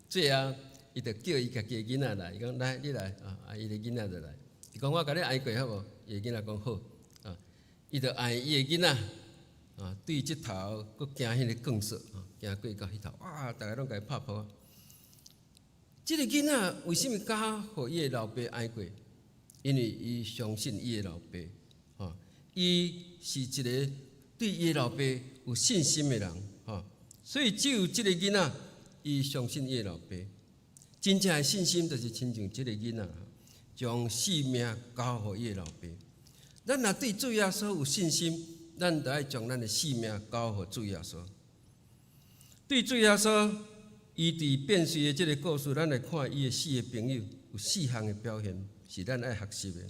最後，伊就叫伊家己的囡仔來，伊講來，你來，啊，伊的囡仔就來。伊講我共你按過好無？伊的囡仔講好，啊，伊就按伊的囡仔。啊，對這頭閣行彼個鋼索，行過到彼頭，哇！逐家攏共伊拍噗仔。這個囡仔為啥物敢予伊的老爸按過？因為伊相信伊的老爸，吼，伊是一個對伊的老爸有信心的人，吼，所以只有這個囡仔，伊相信伊的老爸。真正的信心就是親像這個囡仔，將性命交予伊的老爸。咱若對主耶穌有信心，咱就愛將咱的性命交予主耶穌。對主耶穌，伊佇變隨的這個故事，咱來看伊的四個朋友有四項的表現，是咱愛學習的。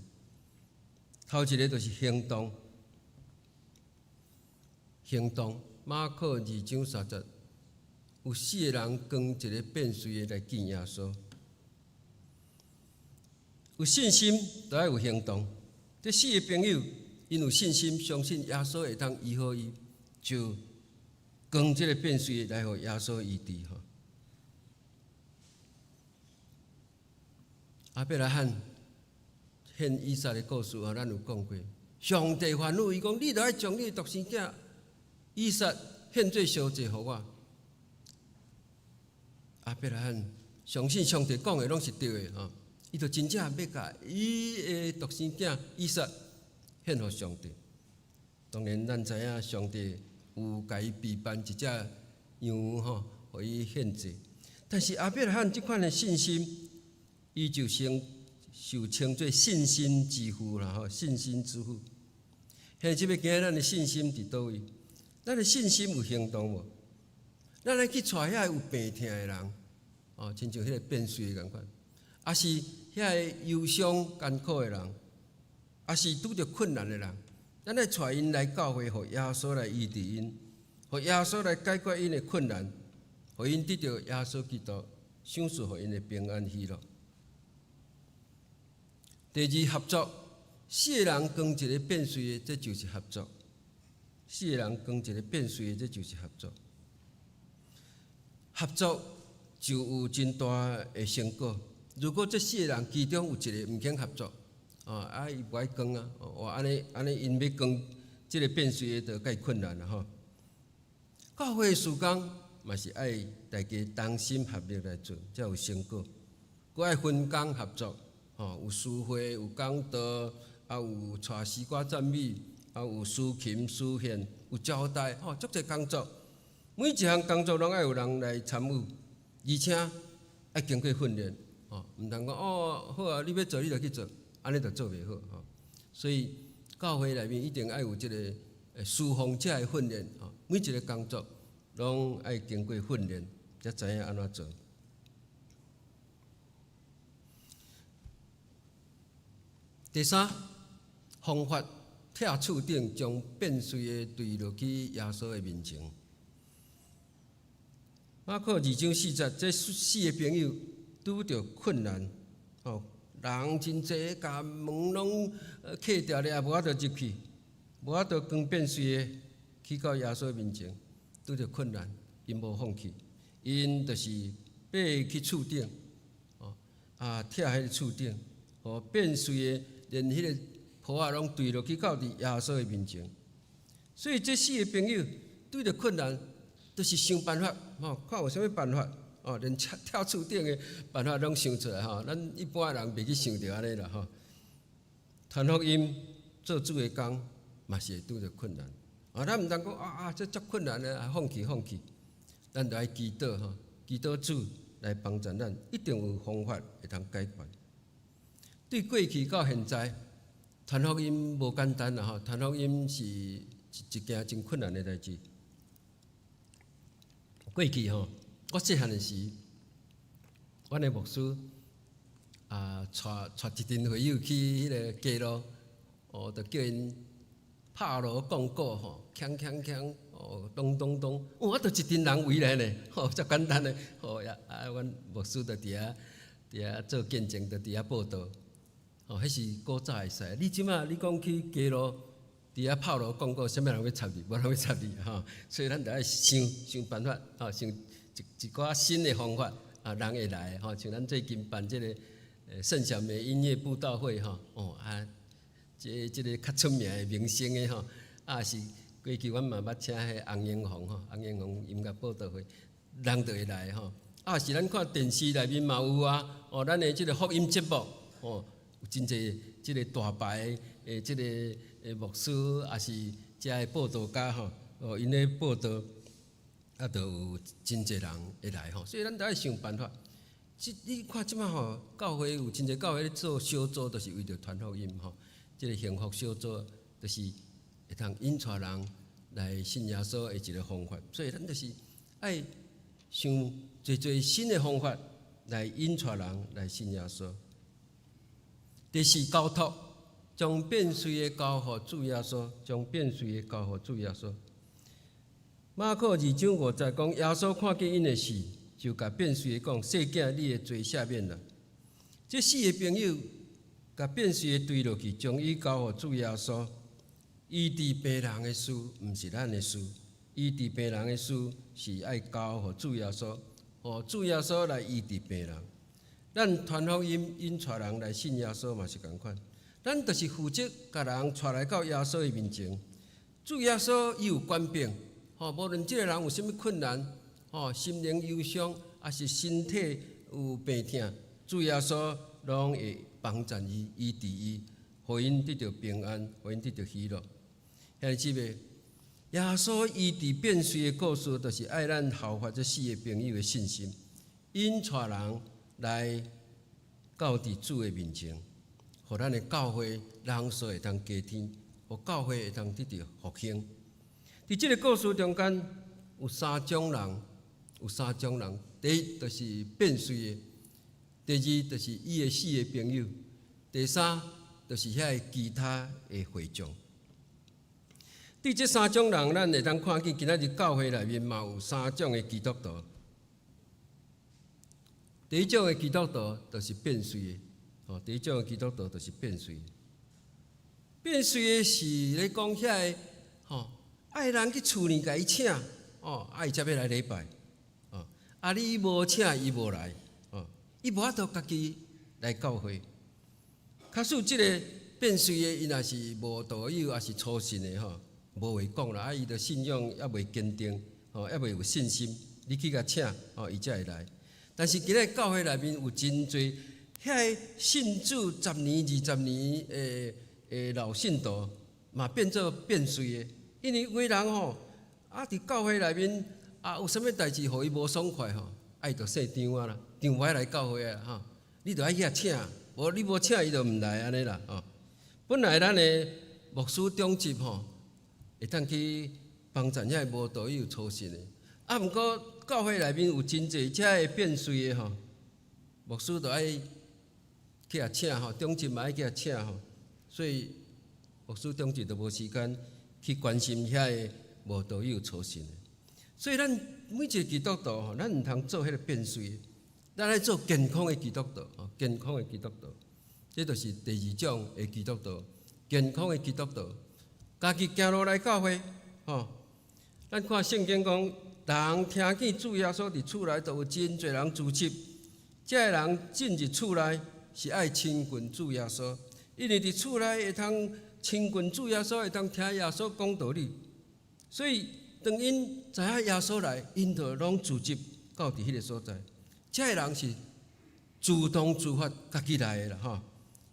頭一個就是行動，行動。馬可二章三節，有四個人扛一個變隨的來見耶穌。有信心，就愛有行動。這四個朋友，𪜶有信心，相信耶穌會當醫好伊，就扛這個變隨來予耶穌醫治。吼，亞伯拉罕彼獻以撒的故事啊，咱有講過。上帝吩咐伊講，你著愛將你的獨生囝以撒獻做燒祭予我。亞伯拉罕相信上帝講的攏是對的吼，伊就真正欲共伊的獨生囝以撒獻予上帝。當然，咱知影上帝有共伊備辦一隻羊吼，予伊獻祭。但是亞伯拉罕這款的信心，伊就先受稱做信心之父啦吼，信心之父。現這欲今咱的信心佇佗位？咱的信心有行動無？咱來去帶遐有病疼的人，哦，親像彼个變水的仝款，抑是遐个憂傷艱苦的人，抑是拄著困難的人，咱愛帶𪜶來教會，予耶穌來醫治𪜶，予耶穌來解決𪜶的困難，予𪜶得著耶穌基督賞賜予𪜶的平安喜樂。第二，合作，四個人扛一个變水的，這就是合作。四個人扛一个變水的，這就是合作。合作就有真大的成果。如果這四個人其中有一個毋肯合作，啊，伊無愛扛啊，哇，按呢按呢，𪜶欲扛這个變水的，就較困難啦吼。教會事工嘛是愛大家同心合力來做，才有成果。閣愛分工合作，吼，有司會，有講道，啊有帶詩歌讚美，啊有司琴、司獻，有招待，吼，足濟工作。每一項工作攏愛有人來參與，而且愛經過訓練，吼，毋通講哦，好啊，你欲做你就去做，按呢就做袂好，吼。所以教會內面一定愛有這个侍奉者的訓練，吼，每一个工作攏愛經過訓練，才知影按怎做。第三方法，拆厝頂將變水的墜落去耶穌的面前。馬可二章四節，這四个朋友拄著困難，吼，人真濟，共門攏卡牢咧，也無法度入去，無法度扛變水的去到耶穌面前，拄著困難，𪜶無放棄，𪜶就是爬去厝頂，哦，啊，拆彼个厝頂，予變水的連彼个鋪仔攏墜落去到佇耶穌的面前。所以這四个朋友拄著困難，就是想辦法，吼，看有啥物辦法，哦，連跳跳厝頂的辦法攏想出來，吼。咱一般人袂去想著按呢啦，吼。傳福音做主的工嘛是會拄著困難，啊，咱毋通講啊啊，這足困難的，啊，放棄放棄。咱著愛祈禱吼，祈禱主來幫助咱，一定有方法會通解決。對過去到現在，傳福音無簡單啦，吼，傳福音是一一件真困難的代誌。過去吼，我細漢的時，阮的牧師啊，帶帶一陣會友去彼个街路，哦，就叫𪜶拍鑼講鼓吼，鏘鏘鏘，哦，咚咚咚，哦，啊，就一陣人圍來呢，吼，遮簡單的，吼呀，啊，阮牧師就佇遐佇遐做見證，就佇遐報道，吼，彼是古早的事。你這馬你講去街路，佇遐拍鑼講鼓，啥物人欲插你？無人欲插你吼，所以咱著愛想想辦法，吼，想一一寡新的方法，啊，人會來吼。像咱最近辦這个聖小美音樂佈道會吼，哦啊，這這个較出名的明星的吼，啊是過去阮嘛捌請彼個洪英紅吼，洪英紅音樂佈道會，人就會來吼。啊是咱看電視內面嘛有啊，哦，咱的這个福音節目，哦，有真濟這个大牌的這个牧師，抑是遮的佈道家吼，哦，𪜶咧報道，啊，就有真濟人會來吼，所以咱著愛想辦法。這你看這馬吼，教會有真濟教會咧做小組，就是為著傳福音吼。這个幸福小組就是會通引帶人來信耶穌的一个方法。所以咱就是愛想濟濟新的方法來引帶人來信耶穌。第四，交託，將變水的交予主耶穌，將變水的交予主耶穌。馬可二章五節講，耶穌看見𪜶的信，就共變水的講：細囝，你的罪赦免啦。這四个朋友共變水的墜落去，將伊交予主耶穌。醫治病人的事，毋是咱的事。醫治病人的事是愛交予主耶穌，予主耶穌來醫治病人。咱傳福音引帶人來信耶穌嘛是仝款。咱就是負責共人帶來到耶穌的面前。主耶穌伊有權柄，吼，無論這个人有啥物困難，吼，心靈憂傷，抑是身體有病痛，主耶穌攏會幫贊伊、醫治伊，予𪜶得著平安，予𪜶得著喜樂。兄弟姊妹，耶穌醫治變綏的故事，就是愛咱效法這四个朋友的信心，𪜶帶人來到佇主的面前，予咱的教會人數會當加添，予教會會當得著復興。佇這个故事中間有三種人，有三種人。第一就是變綏的，第二就是伊的四个朋友，第三就是遐个其他的會眾。對這三種人，咱會當看見今仔日教會內面嘛有三種的基督徒。第一種的基督徒就是變綏的，吼，第一種的基督徒就是變綏。變綏的是咧講遐个，吼，愛人去厝裡共伊請，哦，啊伊才欲來禮拜，哦，啊你無請伊無來，哦，伊無法度家己來教會。假使這个變綏的，伊若是無道友，抑是初信的吼，無話講啦，啊伊的信仰猶未堅定，吼，猶未有信心，你去共請，吼，伊才會來。但是今仔教會內面有真濟遐个信主十年、20年的老信徒，嘛變做變綏的，因為有的人吼，啊佇教會內面啊有啥物代志予伊無爽快吼，啊伊就姓張啊啦，張無愛來教會啊吼，你著愛去共請，無你無請伊就毋來按呢啦吼。本來咱的牧師長執吼，會當去幫贊遐個無道友初信的，啊毋過教會內面有真濟遮个變綏的吼，牧師著愛去共請吼，長執嘛愛去共請吼，所以牧師長執就無時間去關心遐个無道友初信的。所以咱每一个基督徒吼，咱毋通做彼个變綏的，咱愛做健康的基督徒，吼，健康的基督徒，這就是第二種的基督徒，健康的基督徒，家己行路來教會，吼。咱看聖經講，人聽見主耶穌佇厝內，就有真濟人聚集。這个人進入厝內是愛親近主耶穌，因為佇厝內會通親近主耶穌，會通聽耶穌講道理。所以當𪜶知影耶穌來，𪜶就攏聚集到佇彼个所在。這个人是自動自發家己來的啦，吼。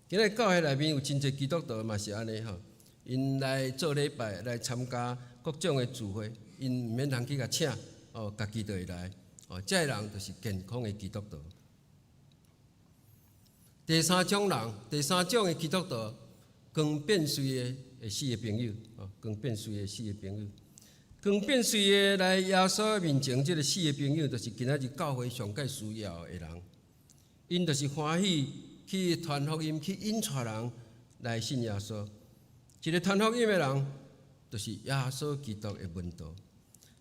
今仔教會內面有真濟基督徒嘛是按呢吼，𪜶來做禮拜，來參加各種的聚會，𪜶毋免人去共請，哦，家己就會來。哦，這个人就是健康的基督徒。第三種人，第三種的基督徒，光變綏的四个朋友，哦，光變綏的四个朋友，光變綏的來耶穌面前，這个四个朋友，就是今仔日教會上蓋需要的人。𪜶就是歡喜去傳福音，去引帶人來信耶穌。一个傳福音的人，就是耶穌基督的門徒。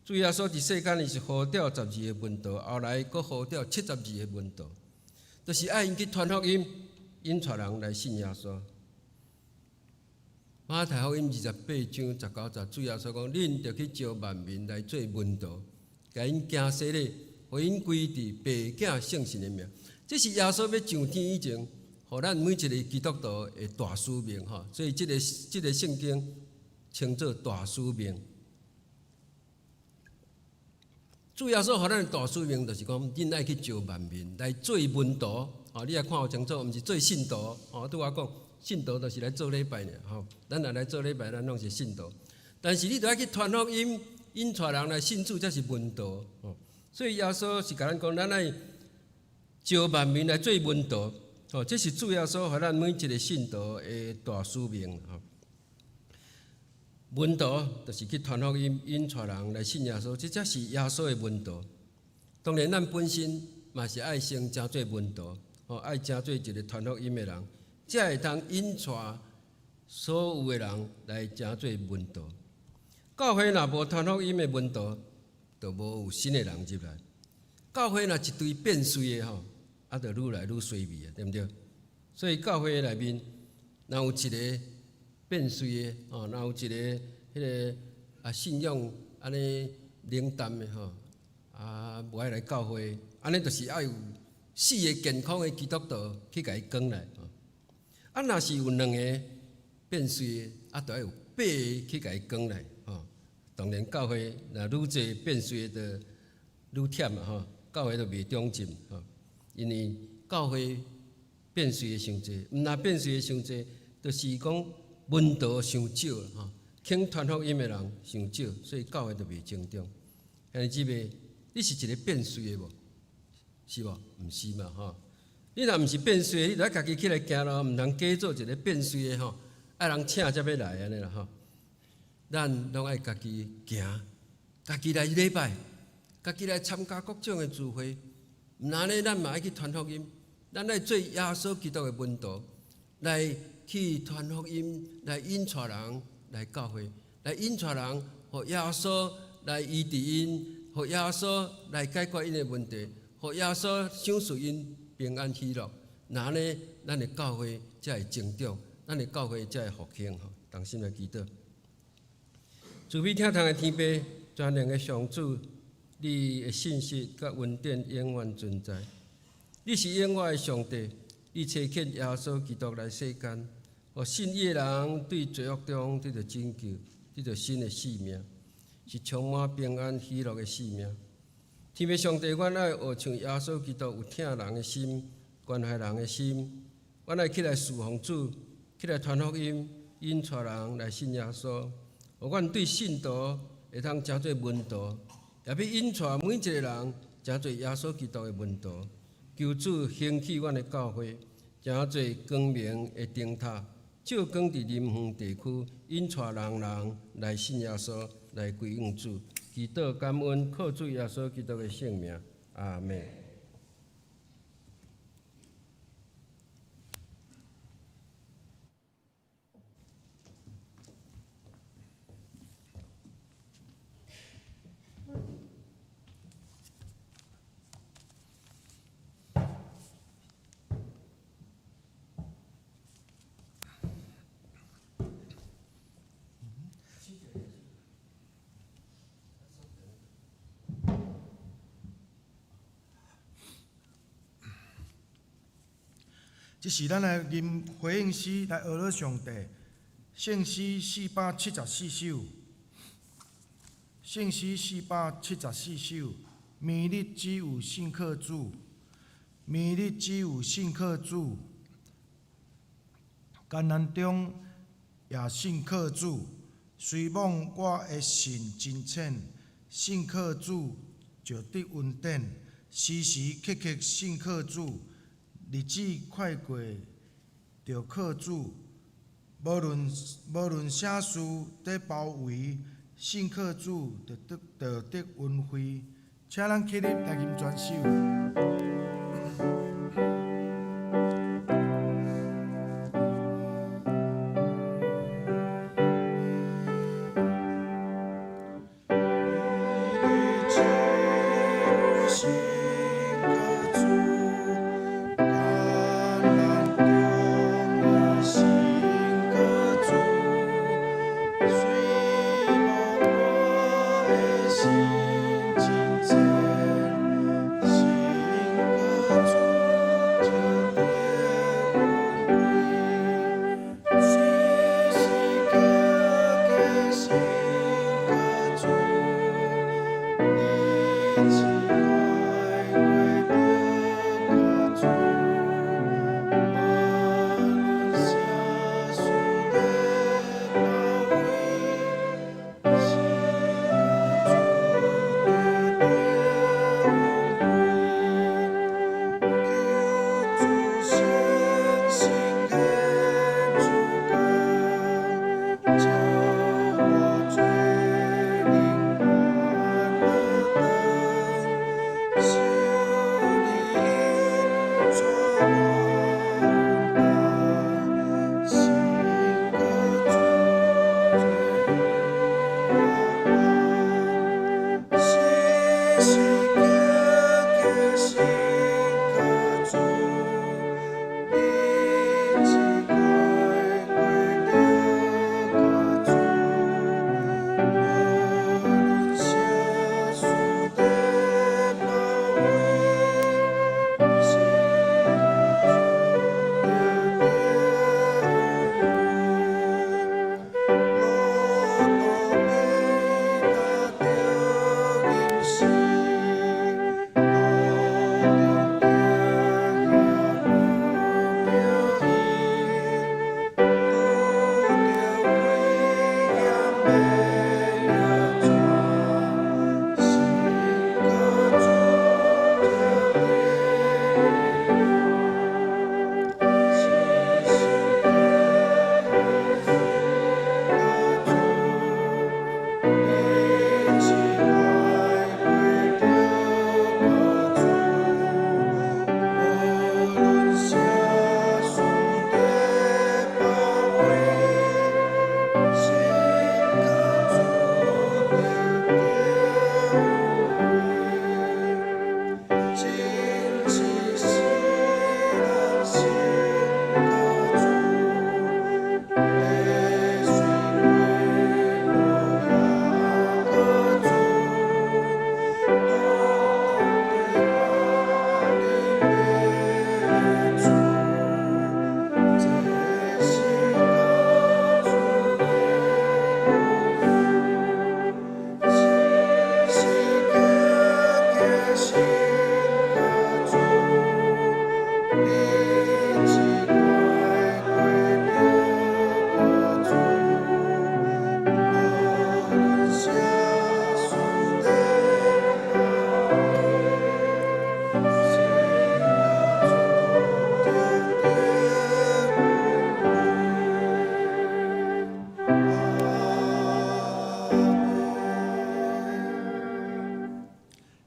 主耶穌佇世間，伊是呼召12個門徒，後來閣呼召72個門徒，就是愛𪜶去傳福音，引帶人來信耶穌。馬太福音28章19節，主耶穌講：恁著去召萬民來做門徒，共𪜶行洗禮，予𪜶歸佇父子聖神的名。這是耶穌欲上天以前，予咱每一个基督徒的大使命吼。所以這个聖經稱做大使命。主耶穌予咱的大使命，就是講，恁愛去召萬民來做門徒。哦，你也看予清楚，毋是做信徒。哦，拄仔講，信徒就是來做禮拜爾吼。咱若來做禮拜，咱攏是信徒。但是你著愛去傳福音，引帶人來信主，才是門徒。哦，所以耶穌是共咱講，咱愛召萬民來做門徒。哦，這是主耶穌予咱每一个信徒的大使命。吼，門徒就是去傳福音，引帶人來信耶穌，這才是耶穌的門徒。當然，咱本身嘛是愛先成做門徒，吼，愛成做一个傳福音的人，才會當引帶所有的人來成做門徒。教會若無傳福音的門徒，就無有新的人入來。教會若一堆變綏的吼，啊，就愈來愈衰微啊，對毋對？所以教會內面若有一个變綏的吼，若有一个彼个啊信仰按呢冷淡的吼，啊無愛來教會，按呢就是愛有四个健康的基督徒去共伊扛來吼。啊，若是有兩个變媠的，啊，就愛有八个去共伊扛來吼。當然教會若愈濟變媠的，就愈忝啊吼，教會就袂長進吼。因為教會變媠的傷濟，毋若變媠的傷濟，就是講門徒傷少吼，肯傳福音的人傷少，所以教會就袂成長。兄弟姊妹，你是一个變媠的無？是無？毋是嘛吼。你若毋是變媠，你就愛家己起來行路，毋通假做一个變媠的吼，愛人請才欲來按呢啦吼。咱攏愛家己行，家己來禮拜，家己來參加各種的聚會。毋但按呢，咱嘛愛去傳福音，咱愛做耶穌基督的門徒，來去傳福音，來引帶人來教會，來引帶人，予耶穌來醫治𪜶，予耶穌來解決𪜶的問題，予耶穌賞賜𪜶平安喜樂。若按呢，咱的教會才會成長，咱的教會才會復興。吼，同心來祈禱。慈悲疼痛的天父，全能的上主，你的信實佮恩典永遠存在。你是永活的上帝，你差遣耶穌基督來世間，予信伊的人對罪惡中得著拯救，得著新的生命，是充滿平安喜樂的生命。天父上帝，阮愛學像耶穌基督有疼人的心，關懷人的心。阮愛起來侍奉主，起來傳福音，引帶人來信耶穌。予阮對信徒會通成做門徒，也欲引帶每一个人成做耶穌基督的門徒。求主興起阮的教會，成做光明的燈塔，照光佇林園地區，引帶人人來信耶穌，來歸向主。祈禱感恩，靠主耶穌基督的聖名，阿們。這是咱來吟回應詩來學了上帝，聖詩474首，聖詩474首，明日只有信靠主，明日只有信靠主，艱難中也信靠主，雖罔我的信真淺，信靠主就得恩典，時時刻刻信靠主。日子快過，著靠主。無論啥事佇包圍，信靠主就得恩惠。請咱起立來吟全首。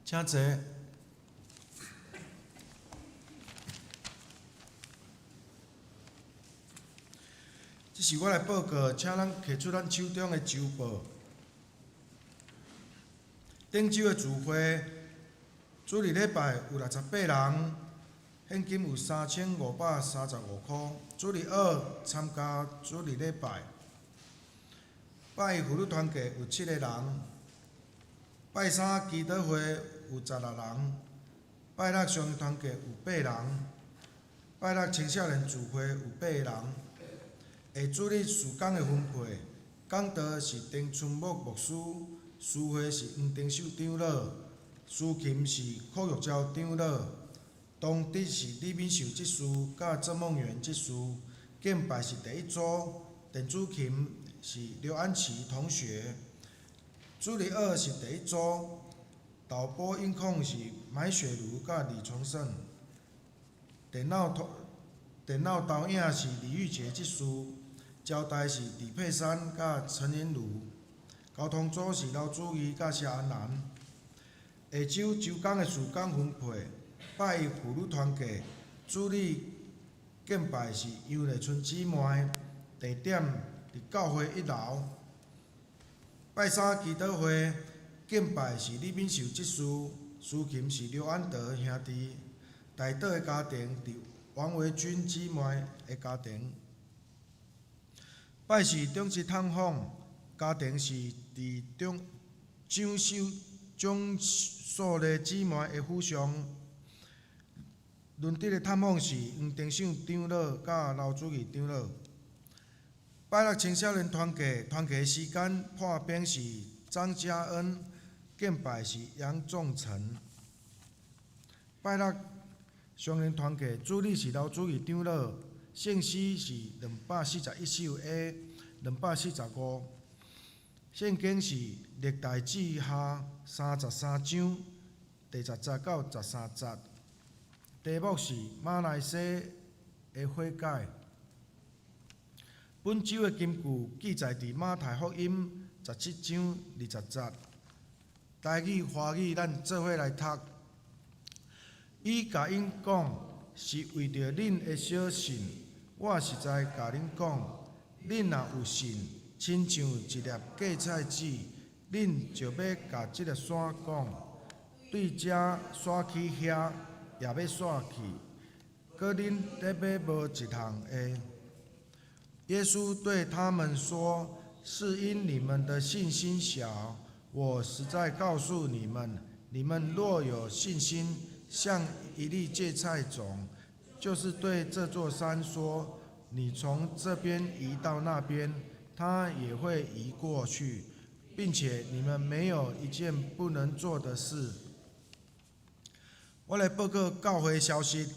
請坐。這是我來報告，請咱提出咱手中的週報。頂週的聚會，主日禮拜有68人，現金有3535箍。主日學參加主日禮拜，拜一婦女團契有七個人，拜三祈禱會有16人，拜六商業團契有八人，拜六青少年聚會有八個人。下主日事工的分配，講道是丁春木牧師，司會是黃丁秀長老，司琴是柯玉娇長老，當值是李敏秀執事佮鄭夢圓執事，敬拜是第一組，電子琴是劉安琪同學，主日學是第一組，導播音控是麥雪茹佮李崇勝，電腦導影是李玉潔執事，招待是李佩珊佮陳英如，交通組是劉祖義佮謝安蘭。下週週工的事工分配，拜一婦女團契，主日敬拜是楊麗春姊妹，地點佇教會一樓。拜三祈禱會敬拜是李敏秀執事，司琴是劉安德兄弟。代禱的家庭佇王維君姊妹的家庭。拜四長執探訪，家庭是佇張張秀張素麗姊妹的府上。輪值的探訪是黃丁秀長老佮劉主義長老。拜六青少年團契，團契時間破冰是張嘉恩，敬拜是楊仲成。拜六少年團契主日是劉主義長老，聖詩是241首 A，245。聖經是歷代志下33章第10節到13節。題目是瑪拿西的悔改。本週的金句記載佇馬太福音17章20節。台語、華語，咱做伙來讀。伊共𪜶講，是為著恁的小信。我實在共恁講，恁若有信，親像一粒芥菜籽，恁就欲共這个山講，對遮徙去遐，也欲徙去，閣恁咧欲無一項的。耶穌對他們說：是因你們的信心小。我實在告訴你們，你們若有信心，像一粒芥菜種，就是對這座山說：你從這邊移到那邊，它也會移過去，並且你們沒有一件不能做的事。我來報告教會消息。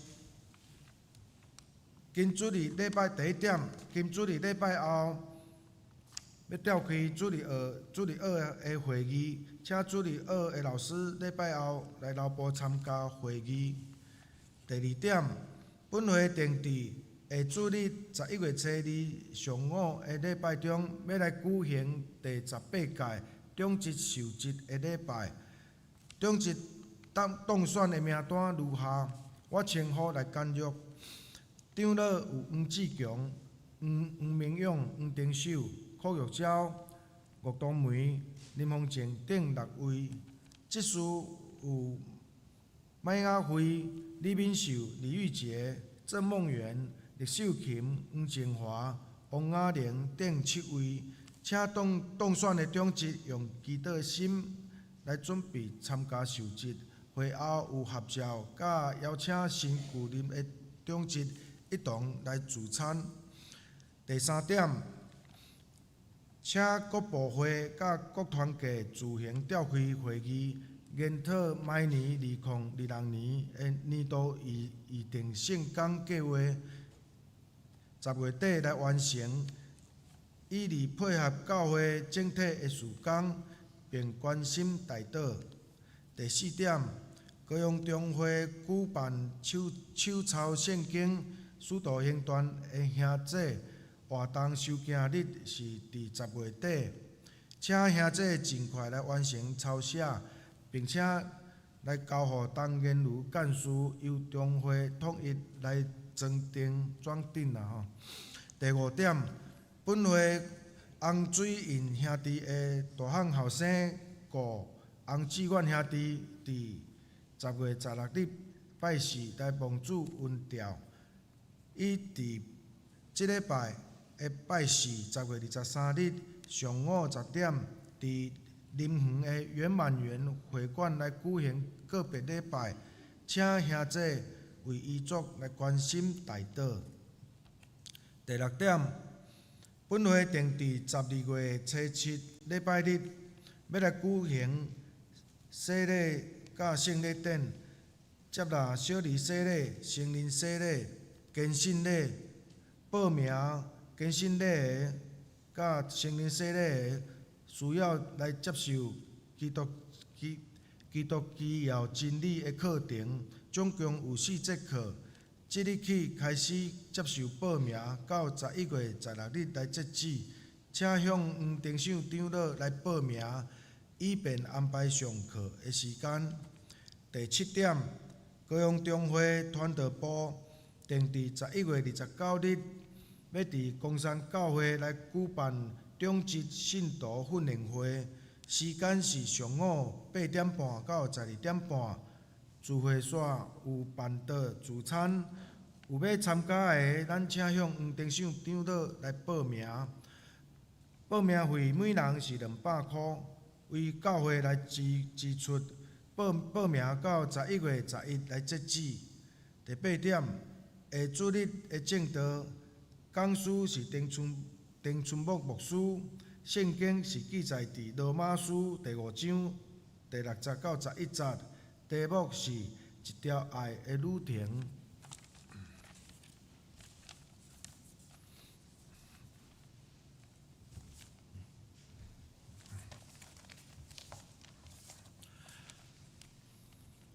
今主日禮拜第一點，今主日禮拜後，欲召开主日学的会议，请主日学的老师礼拜后来楼部参加会议。第二点，本会定伫下主日11月初二上午的礼拜中，欲来举行第18届长执受职的礼拜。长执当选的名单如下，我称呼来简略。长老有黄志强、黄明勇、黄定秀、柯玉娇、吴东梅、林凤静等六位。执事有麦雅辉、李敏秀、李玉洁、郑梦圆、李秀琴、黄静华、王雅玲等七位。请当选的长执用祈祷的心来准备参加受职。会后有合照，佮邀请新旧任的长执一同来聚餐。第三点，请各部会佮各团契自行召开会议，研讨明年2026年的年度预定圣工计划，10月底来完成，以利配合教会整体的事工，并关心代祷。第四点，高雄中会举办手抄圣经使徒行传的兄姐活动收件日是伫10月底，请兄姐尽快来完成抄写，并且来交予陈言如干事，由中会统一来装订装订啦吼。第五点，本会洪水印兄弟的大汉后生顾洪志远兄弟，伫10月16日拜四来望主恩召，伊伫这礼拜的拜四10月23日上午10点，伫林园的圆满园会馆来举行告别礼拜，请兄姐为遗族来关心代祷。第六点，本会定伫12月初7礼拜日，欲来举行洗礼佮圣礼典，接纳小儿洗礼、成人洗礼、坚信礼、报名坚信礼的佮成人洗礼的，需要来接受基督基要真理的课程，总共有四节课。即日起开始接受报名，到11月16日来截止。请向黄丁秀长老来报名，以便安排上课的时间。第七点，高雄中会传道部定伫11月29日，欲伫岡山教会来举办长执信徒训练会，时间是上午8点半到12点半。聚会煞有办桌聚餐，有欲参加的，咱请向黄丁秀长老来报名。报名费每人是200箍，为教会来支出。报名到11月11来截止。第八点，下主日的证道，讲师是丁春木牧师，圣经是记载伫罗马书第五章第六节到11节，题目是一条爱的旅程。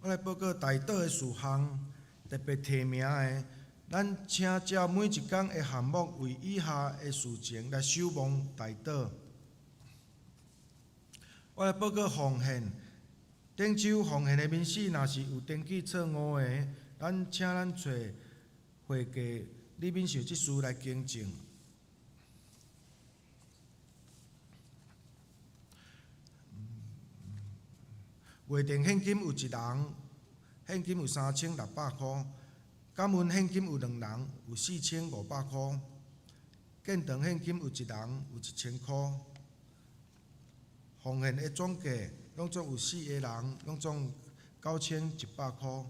我来报告代祷的事项，特别提名的，咱请照每一工的项目为以下的事情来守望代祷。我来报告奉献，顶周奉献的民事若是有登记错误的，咱请咱揣会计李敏秀执事来更正。月定现金有一人，现金有3600箍；感恩现金有两人，有4500箍；建堂现金有一人，有1000箍。奉献的总计，拢总有四个人，拢总9100箍。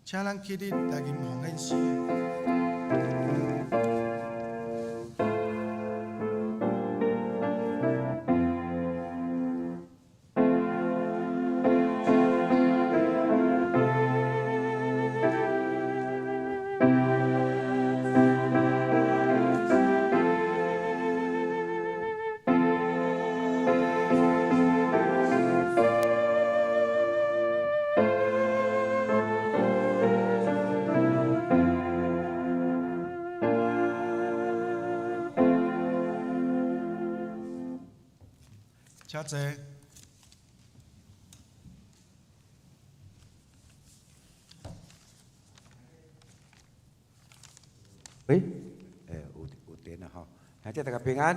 请咱起立来吟奉献诗。請坐。喂，有電啦吼，兄弟大家平安。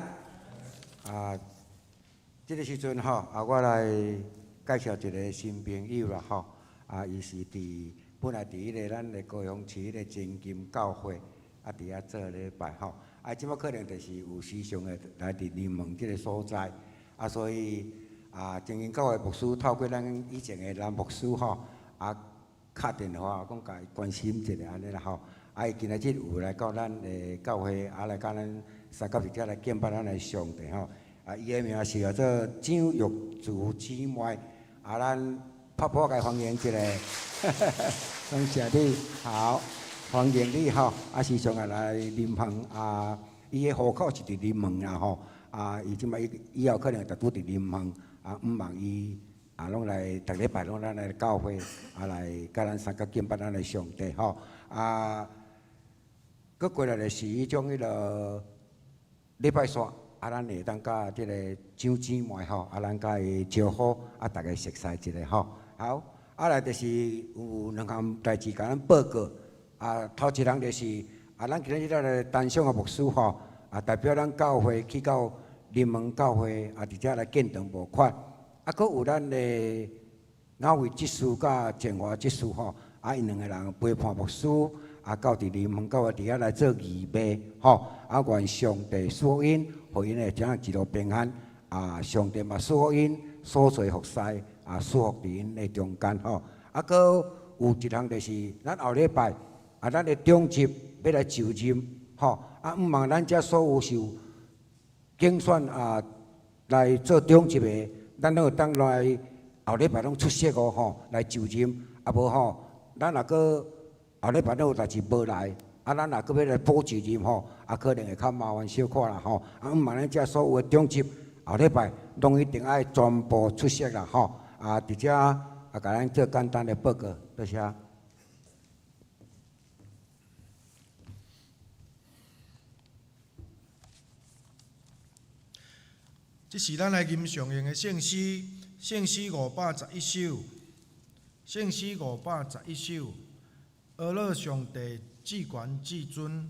啊，這個時陣吼，啊，我來介紹一個新朋友啦吼。啊，伊是佇本來佇彼个咱的高雄市彼个真金教會，啊，佇遐做禮拜吼。啊，這擺可能就是有時常會來佇林門這个所在，啊，所以啊，真金教會牧師透過咱以前的男牧師吼，啊，敲電話講共伊關心一下按呢啦吼。啊，伊今仔日有來到咱的教會，啊，來佮咱三甲佇遮來敬拜咱的上帝吼。啊，伊的名是叫做張玉珠姊妹，啊，咱拍鼓共伊歡迎一下，感謝你，好，歡迎你吼。啊，時常會來林門啊，伊的戶口是佇林門啦吼。啊，伊這擺以後可能會拄佇林門，啊，毋望伊啊，攏來逐禮拜攏咱來教會，啊，來佮咱相佮敬拜咱的上帝吼。啊，閣過來就是彼種彼个禮拜三，啊，咱會當佮這个張姊妹吼，啊，咱佮伊招呼，啊，逐家熟似一下吼。好，啊來就是有兩項代誌共咱報告。啊，頭一項就是啊，咱今日咱的陳相的牧師吼，啊，代表咱教會去到林門教會，啊，佇遮來建堂募款。啊，閣有咱的雅慧執事佮建華執事吼，啊，𪜶兩个人陪伴牧師，啊，到佇林門教會佇遐來做義賣吼。啊，願上帝賜福𪜶，予𪜶會怎樣一路平安。啊，上帝嘛賜福𪜶所做服侍，啊，賜福佇𪜶的中間吼。啊，閣有一項就是咱後禮拜啊，咱的長執欲來就任吼。啊，毋望咱遮所有受競選啊來做長執的，咱攏會當來後禮拜攏出席哦吼，來就任。啊無吼，咱若閣後禮拜攏有代誌無來，啊，咱若閣欲來補就任吼，啊，可能會較麻煩小可啦吼。啊，毋望咱遮所有的長執後禮拜攏一定愛全部出席啦吼。啊，佇遮啊，共咱做簡單的報告，多謝。這是咱來吟常用的聖詩，聖詩511首，聖詩511首。阿樂上帝至懸至尊，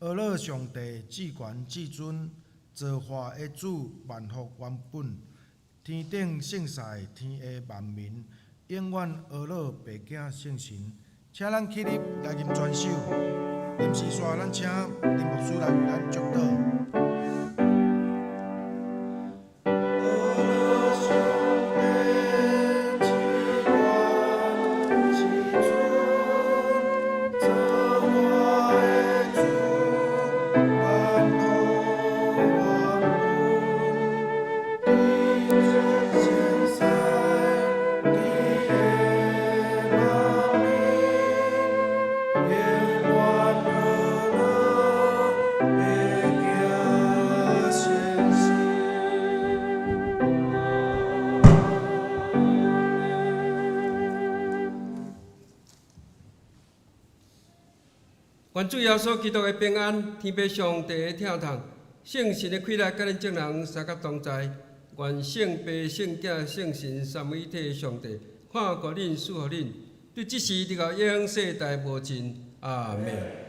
阿樂上帝至懸至尊，造化的主，萬福原本，天頂聖賽，天下萬民，永遠阿樂白囝聖神。請咱起立來吟全首，臨時煞咱請林牧師來為咱祝禱。願主耶穌基督的平安、天父上帝的疼痛、聖神的氣力，佮恁眾人相佮同在。願聖父、聖子、聖神三位一體的上帝，看顧恁、賜福恁，對這時直到永世代無盡。阿們。